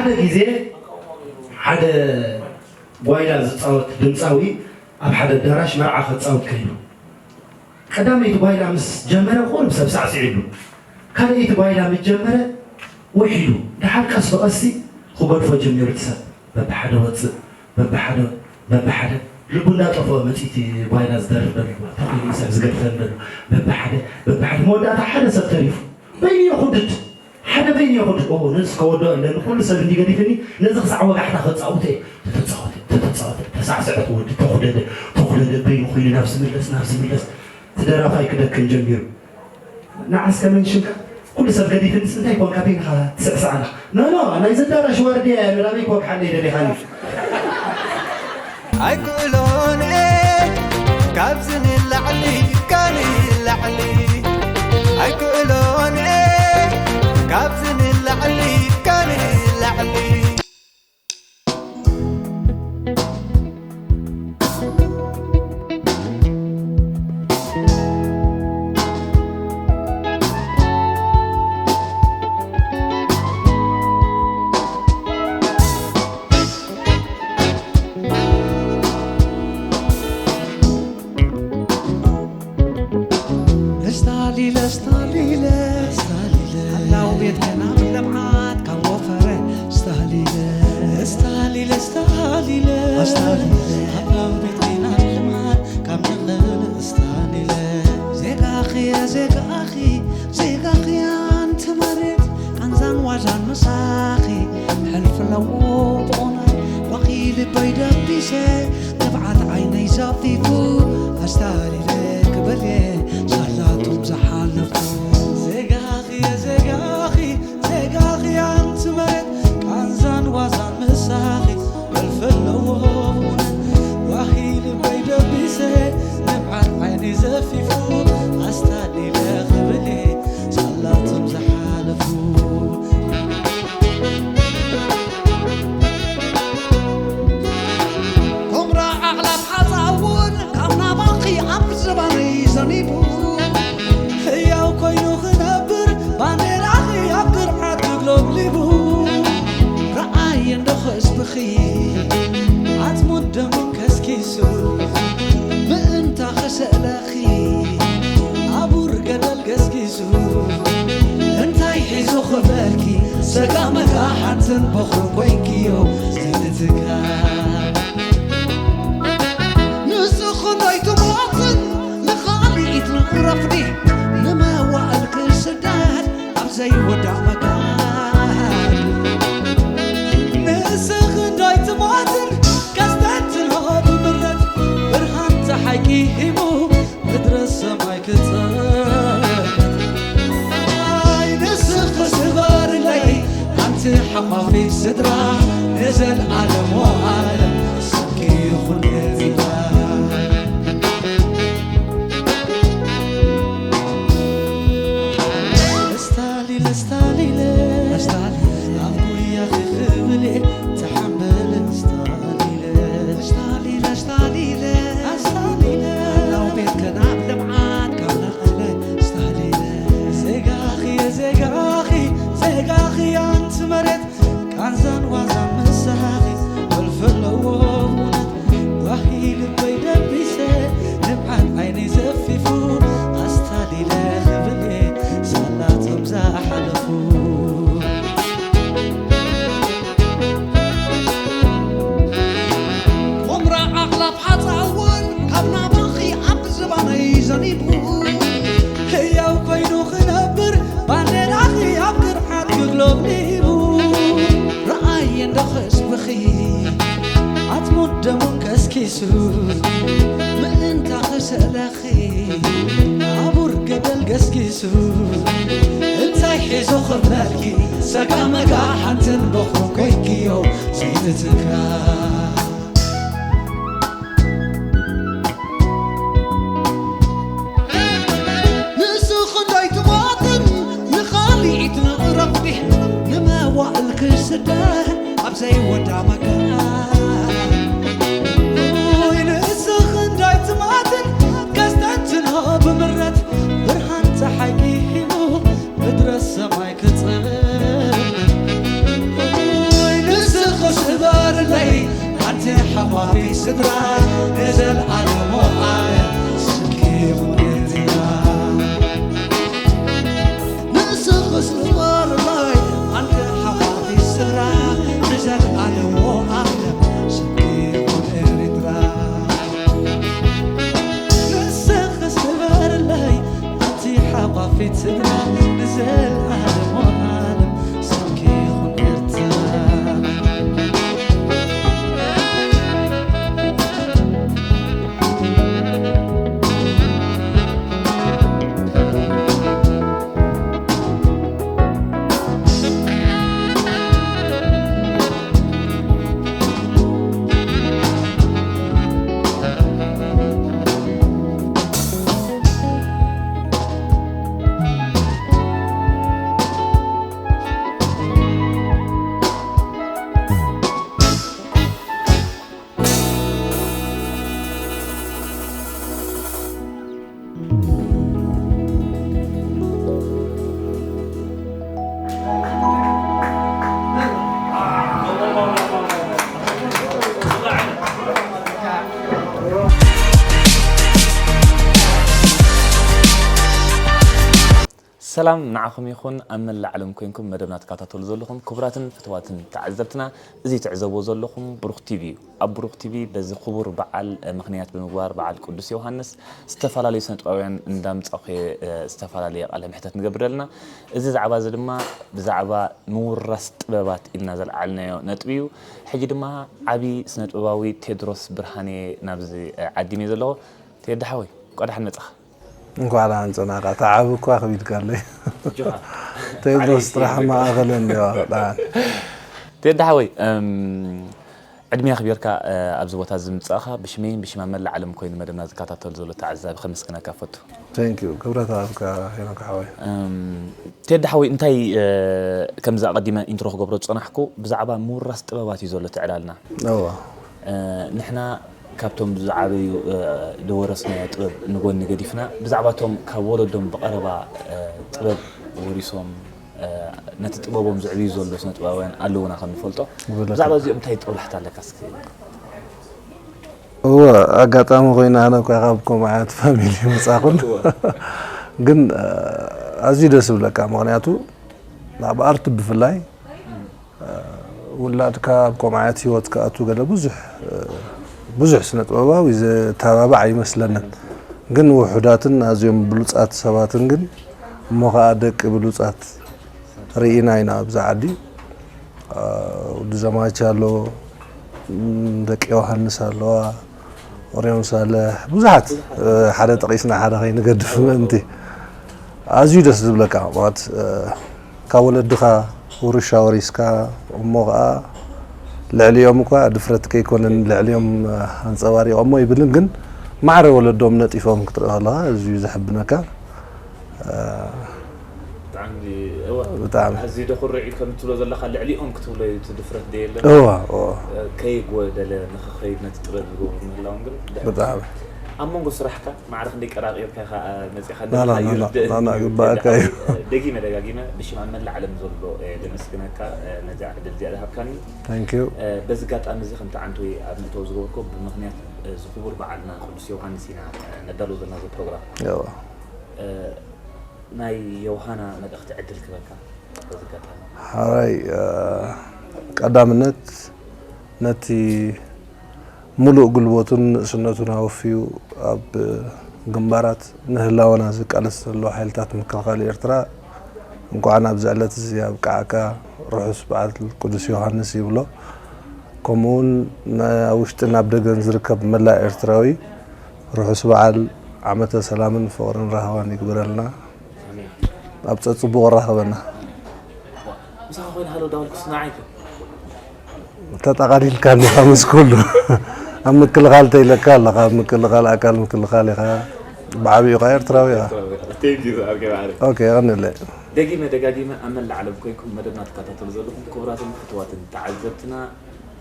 ሓደ ግዜ ሓደ ጓይላ ዝጻወት ድምጻዊ ኣብ ሓደ ኣዳራሽ መርዓ ክጻወት ከይዱ። ቀዳመይቲ ጓይላ ምስ ጀመረ ቁሩብ ሰብ ሳዕሲዕሉ። ካልኣይቲ ጓይላ ምስ ጀመረ ውሒዱ። ደሓር ቀስ ብቐሲ ክገድፎ ጀሚሩ እቲ ሰብ። በብሓደ ወጽእ፣ በብሓደ፣ በብሓደ። ልቡ እንዳጠፍኦ መጺቲ ጓይላ ዝደርፍ ደሪፉ። ተኾይኑ ሰብ ዝገድፈን ደሎ። በብሓደ፣ በብሓደ። መወዳእታ ሓደ ሰብ ተሪፉ። በይኑ ይኹድድ። ሓደ በይኑ ይኹድድ። ኦ፣ ነዚ ከወድኦ ኢለ ንኹሉ ሰብ እንዲገዲፍኒ፣ ነዚ ክሳዕ ወጋሕታ ከጻውተ እየ። ተተጻወተ፣ ተተጻወተ፣ ተሳዕስዐ፣ ተወዲ፣ ተኹደደ፣ ተኹደደ፣ በይኑ ኮይኑ ናብ ዝምለስ፣ ናብ ዝምለስ። እቲ ደራፋይ ክደክም ጀሚሩ። ንዓስ ከመን ሽምካ? ኩሉ ሰብ ገዲፍንስ እንታይ ኮንካ በይንኻ ትስዕስዕ ኣለኻ? ኖ፣ ኖ፣ ናይዚ ኣዳራሽ ዋርድያ እያ፣ ንላበይ ክወግሓለይ ደሊኻኒ? ኣይክእሎን እየ ካብዚ ንላዕሊ፣ ካብ ንላዕሊ። ኣይክእሎን እየ ካብዚ ንላዕሊ፣ ካብ ንላዕሊ። እስታሊለ፣ እስታሊለ፣ እስታሊለ። ኣላው ቤት ገና ብለምዓት ካብ ወፈረ። እስታሊለ፣ እስታሊለ፣ እስታሊለ፣ እስታሊለ። ኣላው ቤት ገና ብለምዓት ካብ ነቐለ። እስታሊለ፣ ዜጋኺ፣ ዜጋኺ፣ ዜጋኺ ኣንቲ መሬት ቃንዛን ዋዛን ምሳኺ ሕልፍ ኣለዎ ብቑናት ዋኺ ልበይ ደቢሰ ንብዓት ዓይነይ ዘፊፉ ኣስታሊለ ክበልየ ሳላቶም ዝሓለፉ ዜጋኺ ዜጋኺ ዜጋኺ ኣንቲ መሬት ቃንዛን ዋዛን ምሳኺ ሕልፍ ኣለዎ ብቑናት ዋኺ ልበይ ደቢሰ ንብዓት ዓይነይ ዘፊፉ ኣስታሊለ ክብልየ ሳላቶም ዝሓለፉ ቁምራ ዓቕላብ ሓፃ እውን ካብ ናባኺ ኣብ ዝባነይ ዘኒቡ ህያው ኮይኑ ክነብር ባንዴራኺ ኣብ ግርዓት ክግሎብሊቡ ረኣየ እንዶ ህዝብኺ ዓፅሙን ደሙን ከስኪሱ ምእንታ ክስእለ ኣቡር ገደል ገስጊሱ እንታይ ሒዙ ክበልኪ ሰጋመጋ ሓንትን በኹር ኮይንክዮ ዘይትትካ ንስኹም ኣይትሞትን ንኻልኢት ንረፍዲ ንመዋእል ክስደድ ኣብ ዘይወዳእ መካን ንስኽ እንዳይትሞትን ቀስተንትን ሆ ብምረት ብርሃን ፀሓይኪ ሂሙ ምድረ ሰማይ ክጸልመት ኣይ ንስኺ ስበርለይ ኣንቲ ሓቋፊት ስድራ ንዘልኣለሞ ዓለም ስምኪ ይኹን ገዚራ እስታሊለ እስታሊለ እስታሊለ ኣብ ጉያኺ ክብል እየ ተሓምበል እስታሊለ እስታሊለ እስታሊለ እስታሊለ ኣላው ቤትከ ናብ ልምዓት ካብ ነቐለ እስታሊለ ዜጋኺ ዜጋኺ ዜጋኺ ኣንቲ መሬት ቃንዛን ዋዛን ምሳኺ ወልፊ ኣለዎ እውነት ዋሂ ልበይ ደቢሰ ንብዓት ዓይነይ ዘፊፉ ኣስታሊለ ክብል እየ ሳላቶም ዝሓለፉ ቁምራ ኣኽላብ ሓፃ እውን ካብ ናባኺ ኣብ ዝባነይ ዘኒቡ ህያው ኮይኑ ክነብር ባንዴራኺ ኣብ ግርዓት ክግሎብሊቡ ረኣየ እንዶ ህዝብኺ ዓፅሙን ደሙን ከስኪሱ ምእንታ ክስእለኺ ኣቡር ገደል ገስጊሱ እንታይ ሒዙ ክብለልኪ ሰጋመጋ ሓንትን በኹር ኮይንክዮ ዘይትትካ ንስኺ እንዳይትሞትን ንኻልኢት ንቕረፍቲ ንመዋእል ክስደድ ኣብ ዘይወዳ መከራ ንስኺ እንዳይትማትን ከስተንትኖ ብምረት ብርሃን ፀሓይ ኪሂሙ ምድረ ሰማይ ክፅልም ቤት ስድራ ንዘለኣለሙ ዓለም ስልኪ ይኹን ኤርትራ። ንስኽስ ንበርለይ ኣንተ ሓቋፊት ስድራ ንዘለኣለሙ ዓለም ስልኪ ይኹን ኤርትራ። ንስኽስ ንበርለይ ኣንቲ ሓቋፊት ስድራ ንዘለኣለሙ ዓለም ስልኪ ይኹን ኤርትራ። ሰላም ንዓኹም ይኹን፣ ኣብ መላእ ዓለም ኮይንኩም መደብና ትከታተሉ ዘለኹም ክቡራትን ፍትዋትን ተዓዘብትና፣ እዚ ትዕዘብዎ ዘለኹም ብሩኽ ቲቪ እዩ። ኣብ ብሩኽ ቲቪ በዚ ክቡር በዓል፣ እ፣ ምኽንያት ብምግባር በዓል ቅዱስ ዮሃንስ ዝተፈላለዩ ስነጥበባውያን እንዳምጻኹ፣ እ፣ ዝተፈላለየ ቃለ ምሕተት ንገብር ኣለና። እዚ ዛዕባ እዚ ድማ ብዛዕባ ምውራስ ጥበባት ኢልና ዘልዓልናዮ ነጥቢ እዩ። ሕጂ ድማ ዓቢ ስነጥበባዊ ቴድሮስ ብርሃኔ ናብዚ፣ እ፣ ዓዲመ ዘለኹ። ቴዲ ሓወይ፣ እንኳዕ ደሓን መጻኻ። እንኳዕ ደሓን ጸናኻ። ተዓብ እኳ ክቢድካለይ። ቴድሮስ ጥራሕ ማእኸለን ዲዋ ደሓን። ቴዲ ሓወይ፣ እም፣ ዕድመ ኣኽቢርካ፣ እ፣ ኣብዚ ቦታ እዚ ምምጻእኻ ብሽመይን ብሽማ መላእ ዓለም ኮይኑ መደብና ዝከታተል ዘሎ ተዓዛቢ ከመስግነካ እፈቱ። Thank you። ክብረት ሃብካ ሄኖክ ሓወይ። እም፣ ቴዲ ሓወይ፣ እንታይ፣ እ፣ ከምዚ ኣቐዲመ ኢንትሮ ክገብሮ ዝጸናሕኩ፣ ብዛዕባ ምውራስ ጥበባት እዩ ዘሎ እቲ ዕላልና። እወ። እ፣ ንሕና ካብቶም ዝዓበዩ፣ እ፣ ዝወረስናዮ ጥበብ ንጎኒ ገዲፍና፣ ብዛዕባ እቶም ካብ ወለዶም ብቐረባ፣ እ፣ ጥበብ ወሪሶም፣ እ፣ ነቲ ጥበቦም ዘዕብዩ ዘሎ ስነ ጥበባውያን ኣለዉና ከም ንፈልጦ። ብለካ። ብዛዕባ እዚኦም እንታይ ጦብላሕታ ኣለካ እስኪ? እወ፣ ኣጋጣሚ ኮይኑ ኣነ እኳ ካብ ከምኡ ዓይነት ፋሚሊ መጻኹን። እወ። ግን፣ እ፣ ኣዝዩ ደስ ዝብለካ፣ ምኽንያቱ ናብ ኣርት ብፍላይ፣ እ፣ ውላድካ ኣብ ከምኡ ዓይነት ህይወት ክኣቱ ገለ ብዙሕ፣ እ፣ ብዙሕ ስነ ጥበባዊ ዘተባባዕ ኣይመስለንን። ግን ውሑዳትን ኣዝዮም ብሉጻት ሰባትን ግን እሞ ኸኣ ደቂ ብሉጻት ርኢና ኢና ኣብዚ ዓዲ። አ፣ ወዲ ዘማች ኣሎ፣ ም፣ ደቂ ዮሃንስ ኣለዋ፣ ኦርዮም ሳልሕ፣ ብዙሓት፣ እ፣ ሓደ ጠቒስና ሓደ ከይንገድፍ ምእንቲ። ኣዝዩ ደስ ዝብለካ፣ ማለት፣ እ፣ ካብ ወለድኻ ውርሻ ወሪስካ፣ እሞ ኸኣ ልዕሊኦም እኳ ድፍረት ከይኮነን ልዕሊኦም፣ እ፣ ኣንጸባሪቖሞ ይብልን፣ ግን ማዕረ ወለዶም ነጢፎም ክትርኢ ከለኻ ኣዝዩ ዘሕብነካ። እ፣ ብጣዕሚ፣ እወ። ብጣዕሚ። ኣዝዩ ደኹርዕ እዩ ከም ትብሎ ዘለኻ፣ ልዕሊኦም ክትብሎ እዩ እቲ ድፍረት ደየለን። እወ፣ እወ። እ፣ ከይጎደለ ንኽኸይድ ነቲ ጥበብ ዝገብሩ ምህላዎም ግን ድሕሪ ብጣዕሚ። ኣብ መንጎ ስራሕካ ማዕረ ክንደይ ቀራቒርካ ኢኻ፣ እ፣ መጺኻ ናና፣ ዘለኻ ናና፣ ይርድእ ናና እዩ። ግባእካ እዩ። ደጊመ ደጋጊመ ብሽም ኣብ መላእ ዓለም ዘሎ፣ እ፣ ደመስግነካ፣ እ፣ ነዚኣ ዕድል እዚኣ ዝሃብካኒ። Thank you። እ፣ በዚ ኣጋጣሚ እዚ ከምቲ ዓንተወይ ኣብ ምእተው ዝገበርኮ ብምኽንያት፣ እ፣ እዚ ክቡር በዓልና ቅዱስ ዮሃንስ ኢና፣ እ፣ ነዳሉ ዘለና እዚ ፕሮግራም። እወ። እ፣ ናይ ዮሃና መልእኽቲ ዕድል ክበካ በዚ ኣጋጣሚ። ሓራይ፣ እ፣ ቀዳምነት ነቲ ምሉእ ጉልበቱን ንእስነቱን ኣወፍዩ ኣብ ግንባራት ንህላወና ዝቃለስ ዘሎ ሓይልታት ምክልኻል ኤርትራ እንኳዕ ናብዚ ዕለት እዚ ኣብቃዓካ። ርሑስ በዓል ቅዱስ ዮሃንስ ይብሎ። ከምኡውን ና-፣ ኣብ ውሽጥን ኣብ ደገን ዝርከብ መላእ ኤርትራዊ ርሑስ በዓል ዓመተ ሰላምን ፍቕርን ራህዋን ይግበረልና። ኣሜን። ኣብ ጸጽቡቕ ራኸበና። ምሳኻ ኮይነ ሃሎ ዳበልኩስ ንዓይ ከ? ተጠቓሊልካ እንዲኻ ምስ ኩሉ። ኣብ ምክልኻል ተይለካ ኣለኻ፣ ኣብ ምክልኻል ኣካል ምክልኻል ኢኻ። ብዓቢኡ ኢኻ ኤርትራዊ ኢኻ። Thank you፣ ኣርገ ባዕሪ። ኦኬ፣ ቀንለ። ደጊመ ደጋጊመ ኣብ መላእ ዓለም ኮይንኩም መደብና ትከታተሉ ዘለኹም ክቡራትን ፍትዋትን ተዓዘብትና፣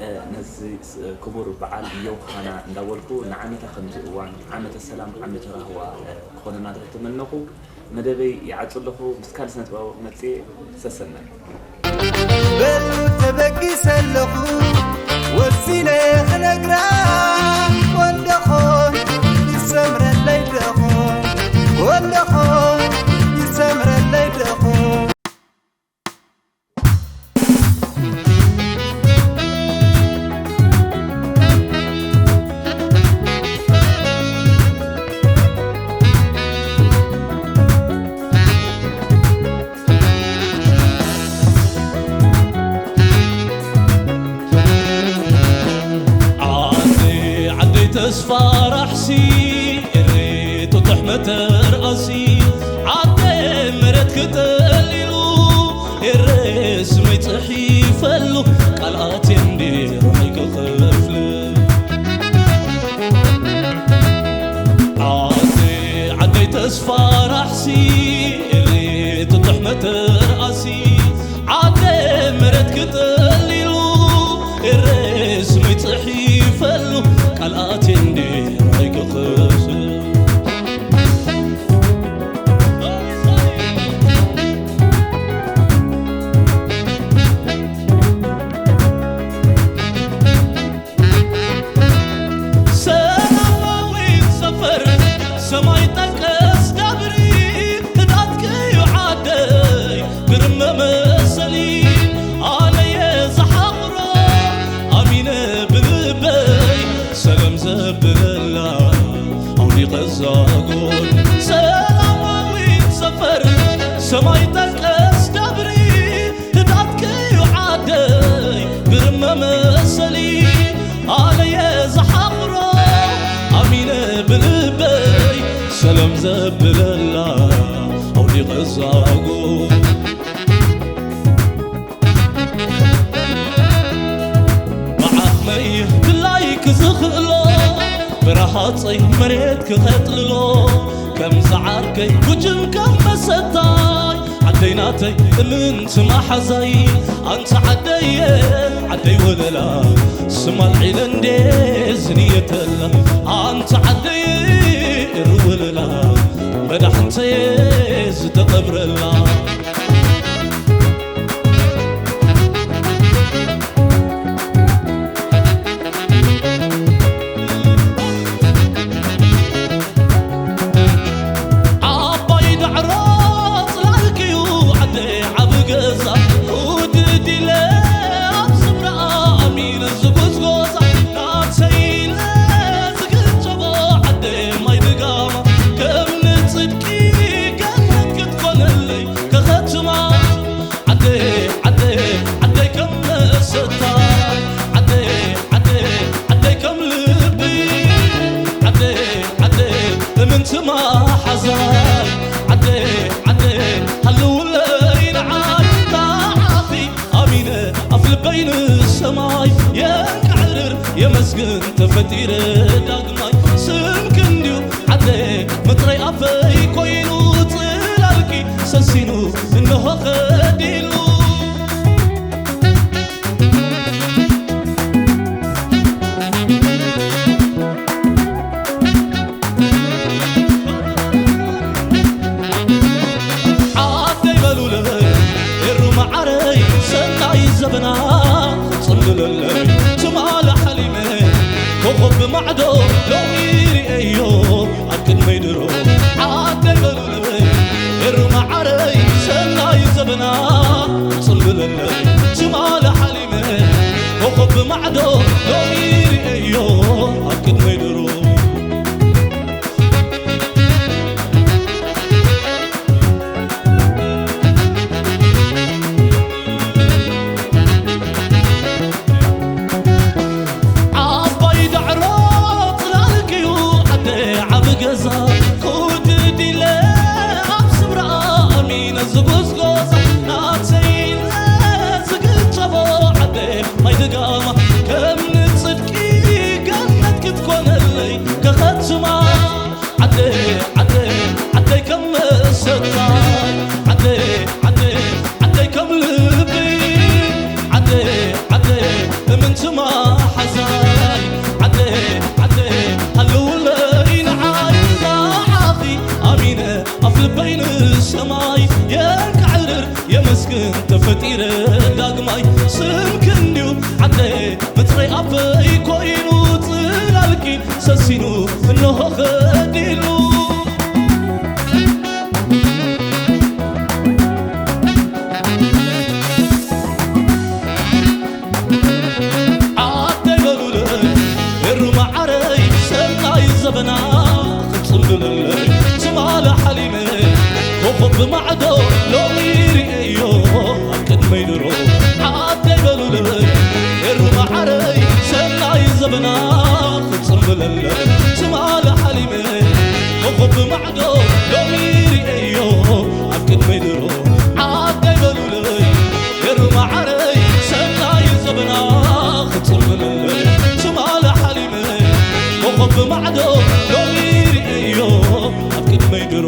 እ፣ ነዚ ስ-፣ ክቡር በዓል ዮሃና እንዳበልኩ ንዓመታ ከምዚ እዋን ዓመተ ሰላም፣ ዓመተ ራህዋ፣ እ፣ ክኾነና ተተመነኹ። መደበይ ይዓጹ ኣለኹ። ምስ ካልእ ስነ ጥበባዊ ክመጽእ ሰሰናይ። በሉ ተበጊሰ ኣለኹ ወሲነ ክነግራ ፋራሕሲ ኤሬ ጥጡሕ መተርኣሲ ዓደ መሬት ክጠሊሉ ኤሬ ስመይ ጽሒፈሉ ቃልኣት እንዲ ሩሐይ ክኸፍል ዓደ ዓደይ ተስፋ ራሕሲ ኤሬ ጥጡሕ መተርኣሲ ዓደ መሬት ክጠሊሉ ኤሬ ስመይ ጽሒፈሉ ቃልኣት እንዲ ሩሐይ ክኸፍል ሰላማዊት ሰፈር ሰማይ ጠቀስ ዳብሪ ህዳትክዩ ዓደይ ግርም መመሰሊ ኣነየ ዝሓኽሮ ኣሚነ ብልበይ ሰለም ዘብለላ ኣውዲቐ ዛጎል ሰላማዊት ሰፈር ሰማይ ጠቀስ ዳብሪ ህዳትክዩ ዓደይ ግርም መመሰሊ ኣነየ ዝሓኽሮ ኣሚነ ብልበይ ሰለም ዘብለላ ኣውዲቐ ዛጎ ብዓቕመይ ክላይ ክዝኽእሎ ብረሃፀይ መሬት ክኸጥልሎ ከም ዝዓርከይ ጉጅም ከም መሰታይ ዓደይ ናተይ እምንቲ መሓዛይ ኣንቲ ዓደየ ዓደይ ወለላ ስማ ኣልዒለ እንዴ ዝንየተላ ኣንቲ ዓደየ እሪ ወለላ መዳሕንተየ ዝተቐብረላ ዓባይ ዳዕሮ ጽላልክዩ ዓደ ዓቢ ገዛ ውድድ ኢለ ኣብ ስፍራ ኣሚነ ዝጉዝጎዛ ናተይ ኢለ ዝግንጨቦ ዓደ ማይ ድጋማ ከም ንጽድቂ ገነት ክትኮነለይ ከኸትማ ዓደይ ዓደይ ዓደይ ከም መሰታ ዓደይ ዓደይ ዓደይ ከም ልቢ ዓደይ ዓደይ እምንቲ መሓዛይ ዓደይ ዓደይ ሃልውለይ ንዓይ ንዓኺ ኣሚነ ኣፍ ልበይ ንሰማይ የንቃዕርር የመስግን ተፈጢረ ዳግማይ ስምኪ እንድዩ ዓደይ ምጥራይ ኣፈይ ኮይኑ ጽላልኪ ሰሲኑ እንሆ ኸዲሉ ዓደይ በሉለይ ኤሩ መዓረይ ሰናይ ዘበና ጽምብለለይ ትማሊ ሓሊመ ኮኾብ ብማዕዶ ሎሚ ርእየዮ ኣብ ቅድመይ ድሮ ዓደይ በሉለይ ኤሩ መዓረይ ሰናይ ዘበና ጽምብለለይ ትማሊ ሓሊመ ኮኾብ ብማዕዶ ሎሚ ርእየዮ ኣብ ቅድመይ ድሮ ዓባይ ዳዕሮ ጽላልክዩ ዓደ ዓቢ ገዛ ክውድድ ኢለ ኣብ ስፍራ ኣሚነ ዝጉዝጎዛ ናተይ ኢለ ዝግጨቦ ዓደ ማይ ድጋማ ከም ንጽድቂ ገነት ክትኮነለይ ከኸትማ ዓደይ ዓደይ ዓደይ ከም መሰታ ዓደይ ዓደይ ዓደይ ከም ልቢ ዓደይ ዓደይ እምንቲ መሓዛይ ዓደይ ዓደይ ሃልውለይ ንዓይ ንዓኺ ኣሚነ ኣፍ ልበይ ንሰማይ የንቃዕርር የመስግን ተፈጢረ ዳግማይ ስምኪ እንድዩ ዓደይ ምጥራይ ኣፈይ ኮይኑ ጽላልኪ ሰሲኑ እንሆ ኸዲሉ ዓደይ በሉለይ ኤሩ መዓረይ ሰናይ ዘበና ክትጽምብለለይ ትማሊ ሓሊመ ኮኾብ ብማዕዶ ሎሚ ርእየዮ ኣብ ቅድመይ ድሮ ዓደይ በሉለይ ኤሩ መዓረይ ሰናይ ዘበና ክትጽምብለለይ ክጽልምለይ ትማሊ ሓሊመ ኮኾብ ብማዕዶ ሎሚ ርእዮ ኣብ ቅድመይ ድሮ።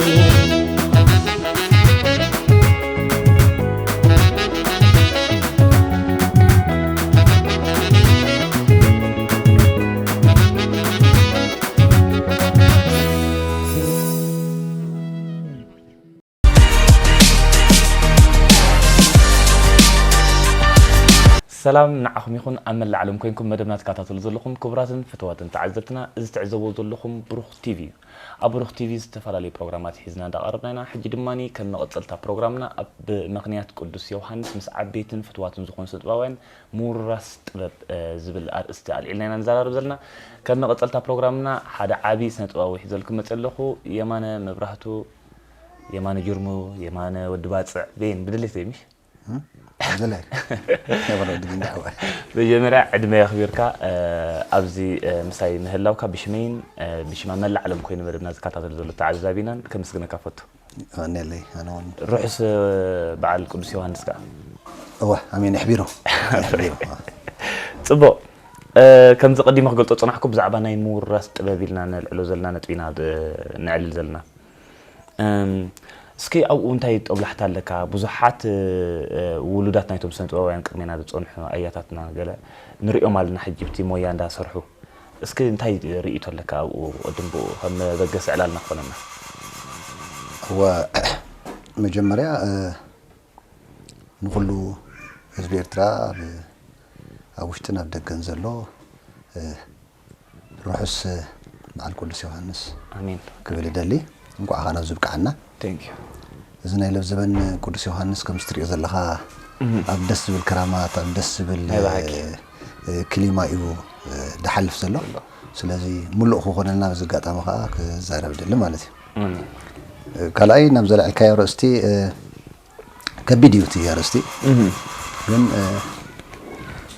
ሰላም ንዓኹም ይኹን፣ ኣብ መላእ ዓለም ኮይንኩም መደብና ትከታተሉ ዘለኹም ክቡራትን ፍትዋትን ተዓዘብትና፣ እዚ ትዕዘብዎ ዘለኹም ብሩኽ ቲቪ እዩ። ኣብ ብሩኽ ቲቪ ዝተፈላለዩ ፕሮግራማት ሒዝና እንዳቐረብና ኢና። ሕጂ ድማ ከም መቐጸልታ ፕሮግራምና ኣብ ምኽንያት ቅዱስ ዮሃንስ ምስ ዓበይትን ፍትዋትን ዝኾኑ ስነ ጥበባውያን ምውርራስ ጥበብ፣ እ፣ ዝብል ኣርእስቲ ኣልዒልና ኢና ንዘራረብ ዘለና። ከም መቐጸልታ ፕሮግራምና ሓደ ዓቢ ስነ ጥበባዊ ሒዘልኩም መጽእ ኣለኹ። የማነ መብራህቱ፣ የማነ ጅርሙ፣ የማነ ወዲ ባጽዕ፣ ቤን ብድሌት ዘይምሽ? እም? ብድሌት። የማነ ወዲ ጊንዳዕ። መጀመርያ ዕድመ የኽቢርካ፣ እ፣ ኣብዚ፣ እ፣ ምሳይ ምህላውካ ብሽመይን፣ እ፣ ብሽማ መላእ ዓለም ኮይኑ መደብና ዝከታተል ዘሎ ተዓዛቢናን ከምስግነካ ፈቱ። ኣነለይ፣ ኣነ እውን። ርሑስ፣ እ፣ በዓል ቅዱስ ዮሃንስ ከኣ። እወ፣ ኣሜን። የሕቢሩ። የሕቢሩ። ጽቡቕ። እ፣ ከምዚ ቀዲመ ክገልጾ ጽናሕኩ፣ ብዛዕባ ናይ ምውራስ ጥበብ ኢልና ነልዕሎ ዘለና ነጥቢ ኢና፣ እ፣ ነዕልል ዘለና። እም፣ እስኪ ኣብኡ እንታይ ጦብላሕታ ኣለካ? ብዙሓት፣ እ፣ እ፣ ውሉዳት ናይቶም ስነ ጥበባውያን ቅድሜና ዝጸንሑ ኣያታትና ገለ ንሪኦም ኣለና፣ ሕጂ ብቲ ሞያ እንዳሰርሑ። እስኪ እንታይ ርእይቶ ኣለካ ኣብኡ? ቅድም ብኡ ከም መበገሲ ዕላልና ክኾነና። እወ፣ መጀመርያ፣ እ፣ ንኹሉ ህዝቢ ኤርትራ ኣብ፣ ኣብ ውሽጥን ኣብ ደገን ዘሎ፣ እ፣ ርሑስ በዓል ቅዱስ ዮሃንስ ኣሜን። ክብል እደሊ። እንቋዕ ኸኣ ናብዚ ብቅዓና። Thank you። እዚ ናይ ለብዘበን ቅዱስ ዮሃንስ ከም እትሪኦ ዘለኻ እህ። ኣብ ደስ ዝብል ክራማት፣ ኣብ ደስ ዝብል፣ ናይ ብሓቂ። እ፣ ክሊማ እዩ፣ እ፣ ዝሓልፍ ዘሎ። ስለዚ ምሉእ ክኾነልና በዚ ኣጋጣሚ ኸኣ ክዛረብ እደሊ ማለት እዩ። ኣሜን። እ፣ ካልኣይ ናብ ዘልዐልካዮ ኣርእስቲ፣ እ፣ ከቢድ እዩ እቲ ኣርእስቲ። እህ። ግን፣ እ፣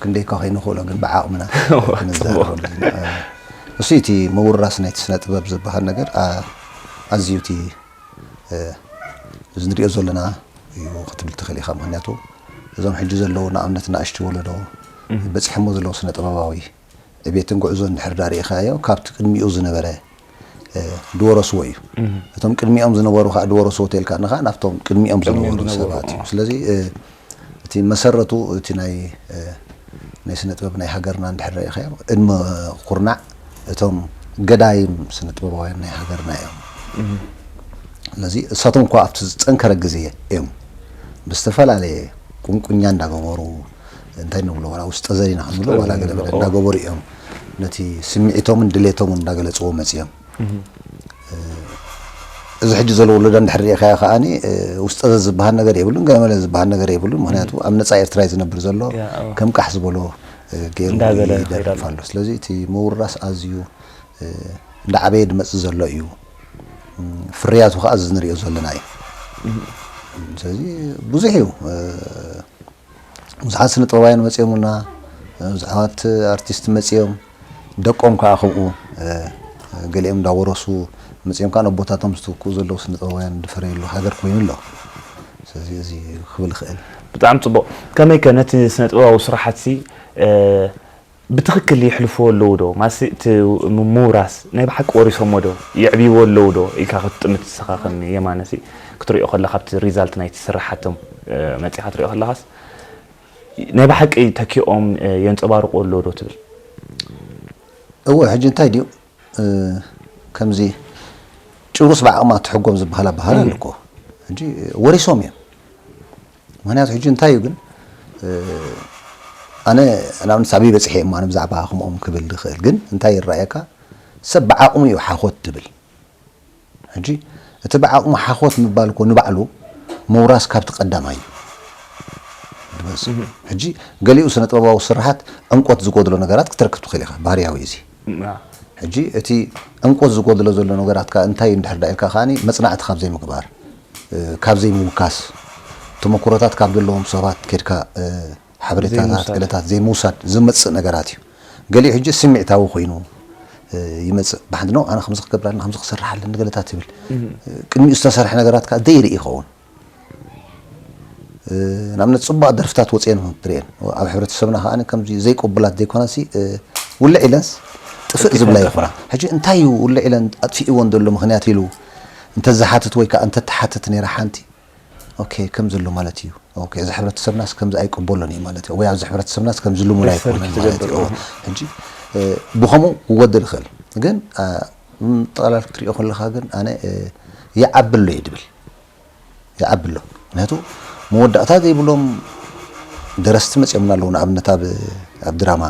ክንደይካ ከይንኽእሎ ግን ብዓቕምና ክንዛረበሉ ኢና። እ፣ እሱ እቲ ምውራስ ናይቲ ስነ ጥበብ ዝበሃል ነገር፣ ኣ-፣ ኣዝዩ እቲ፣ እ፣ እዚ ንሪኦ ዘለና እዩ ክትብል ትኽእል ኢኻ። ምኽንያቱ እዞም ሕጂ ዘለዉ ንኣብነት ንኣሽቱ ወለዶ እህ። በጺሖሞ ዘለዉ ስነ ጥበባዊ ዕቤትን ጉዕዞን እንድሕር ዳኣ ርኢኻዮ፣ ካብቲ ቅድሚኡ ዝነበረ፣ እ፣ ዝወረስዎ እዩ። እህ። እቶም ቅድሚኦም ዝነበሩ ኸኣ ዝወረስዎ ተልካ ንኻ ናብቶም ቅድሚኦም ቅድሚኦም ዝነበሩ ዝነበሩ፣ ሰባት እዩ። እ። ስለዚ፣ እ፣ እቲ መሰረቱ እቲ ናይ፣ እ፣ ናይ ስነ ጥበብ ናይ ሃገርና እንድሕር ርኢኻዮ፣ ቅድሚ ኩርናዕ እቶም ገዳይም ስነ ጥበባውያን ናይ ሃገርና እዮም። እህ። ስለዚ እሳቶም እኳ ኣብቲ ዝጸንከረ ግዜ እዮም ብዝተፈላለየ ቁንቁኛ እንዳገበሩ፣ እንታይ ንብሎ፣ ዋላ ውስጠ ዘሪና ክንብሎ፣ ውስጠ ዋላ ዘሪና ገለ ገለ ንብሎ። እንዳገበሩ እዮም ነቲ ስምዒቶምን ድሌቶምን እንዳገለጽዎ መጺኦም። እህ። እ፣ እዚ ሕጂ ዘሎ ወለዶ እንድሕር ርኢኻዮ ከኣኒ፣ እ፣ ውስጠ ዘ ዝበሃል ነገር የብሉን፣ ገለ መለ ዝበሃል ነገር የብሉን። ምኽንያቱ ኣብ ነጻ ኤርትራ እዩ ዝነብር ዘሎ። ያ፣ ኣዎ። ከም ቃሕ ዝበሎ፣ እ፣ ገይሩ እንዳበለ ይደርፍ ይኸይድ ኣሎ። ኣሎ። ስለዚ እቲ ምውርራስ ኣዝዩ፣ እ፣ እንዳዓበየ ዝመጽእ ዘሎ እዩ። እም፣ ፍርያቱ ከኣ እዚ ንሪኦ ዘለና እዩ። እህ። ስለዚ ብዙሕ እዩ። እ፣ ብዙሓት ስነ ጥበባውያን መጺኦምና፣ ብዙሓት ኣርቲስት መጺኦም፣ ደቆም ከኣ ከምኡ፣ እ፣ ገሊኦም እንዳወረሱ መጺኦም ከኣ ነቦታቶም ዝትክኡ ዘለዉ ስነ ጥበባውያን ዝፈረየሉ ሃገር ኮይኑ ኣሎ። ስለዚ እዚ ክብል እኽእል። ብጣዕሚ ጽቡቕ። ከመይ ከ ነቲ ስነ ጥበባዊ ስራሓትሲ፣ እ፣ ብትኽክል የሕልፍዎ ኣለዉ ዶ? ማለትሲ እቲ ም-፣ ምውራስ ናይ ብሓቂ ወሪሶሞ ዶ? የዕብይዎ ኣለዉ ዶ? ኢልካ ክትጥምት ንስኻ ከም የማነሲ ክትሪኦ ከለኻ ኣብቲ ሪዛልት ናይቲ ስራሓቶም፣ እ፣ መጺኻ ትሪኦ ከለኻስ ናይ ብሓቂ ተኪኦም፣ እ፣ የንጸባርቑ ኣለዉ ዶ ትብል? እወ፣ ሕጂ እንታይ ድዩ፣ እ፣ ከምዚ ጭሩስ ብዓቕማ ትሕጎም ዝበሃል ኣበሃል እም። ኣሎ እኮ። ሕጂ ወሪሶም እዮም። ምኽንያቱ ሕጂ እንታይ እዩ ግን፣ እ፣ ኣነ ንኣብነት ኣበይ በጺሐ እሞ ኣነ ብዛዕባ ከምኦም ክብል ዝኽእል። ግን እንታይ ይረኣየካ፣ ሰብ ብዓቕሙ እዩ ሓኾት ትብል። ሕጂ እቲ ብዓቕሙ ሓኾት ምባል እኮ ንባዕሉ ምውራስ ካብቲ ቀዳማይ እዩ። ድበስ። እህ። ሕጂ ገሊኡ ስነ ጥበባዊ ስርሓት ዕምቆት ዝጎድሎ ነገራት ክትረክብ ትኽእል ኢኻ፣ ባህርያዊ እዩ እዚ። ያ። ሕጂ እቲ ዕምቆት ዝጎድሎ ዘሎ ነገራት ከኣ እንታይ እዩ እንድሕር ደኣ ኢልካ ከኣኒ መጽናዕቲ ካብ ዘይምግባር፣ እ፣ ካብ ዘይምውካስ፣ ተመኩሮታት ካብ ዘለዎም ሰባት ኬድካ፣ እ፣ ሓበሬታታት ዘይምውሳድ። ገለታት ዘይምውሳድ ዝመጽእ ነገራት እዩ። ገሊኡ ሕጂ ስምዒታዊ ኮይኑ፣ እ፣ ይመጽእ። ብሓንቲ፣ "ኖ፣ ኣነ ከምዚ ክገብር ኣለኒ፣ ከምዚ ክሰርሕ ኣለኒ" ገለታት ይብል። እህ። እ፣ ቅድሚኡ ዝተሰርሐ ነገራት ከኣ ዘይርኢ ይኸውን። ንኣብነት ጽቡቓት ደርፍታት ወፅየን ትርእየን ኣብ ሕብረተሰብና ከዓ ከምዚ ዘይቅቡላት ዘይኮነሲ ውልዕ ኢለንስ ጥፍእ ዝብላ ይኾና። ሕጂ እንታይ እዩ ውልዕ ኢለን ኣጥፊእዎ ዘሎ ምክንያት ኢሉ እንተዝሓትት ወይ ከዓ እንተተሓትት ነይራ ሓንቲ ኦኬ ከም ዘሎ ማለት እዩ። ኦኬ እዚ ሕብረተሰብናስ ከምዚ ኣይቅበሎን እዩ ማለት እዩ ወይ ኣብዚ ሕብረተሰብናስ ከምዚ ልሙድ ኣይኮነን ማለት እዩ። ሕጂ ብኸምኡ ክወደል ይኽእል ግን ጠቕላል ክትሪኦ ከለኻ ግን ኣነ ይዓቢ ኣሎ እየ ድብል ይዓቢ ኣሎ። ምክንያቱ መወዳእታ ዘይብሎም ደረስቲ መፅኦምና ኣለዉ። ንኣብነት ኣብ ኣብ ድራማ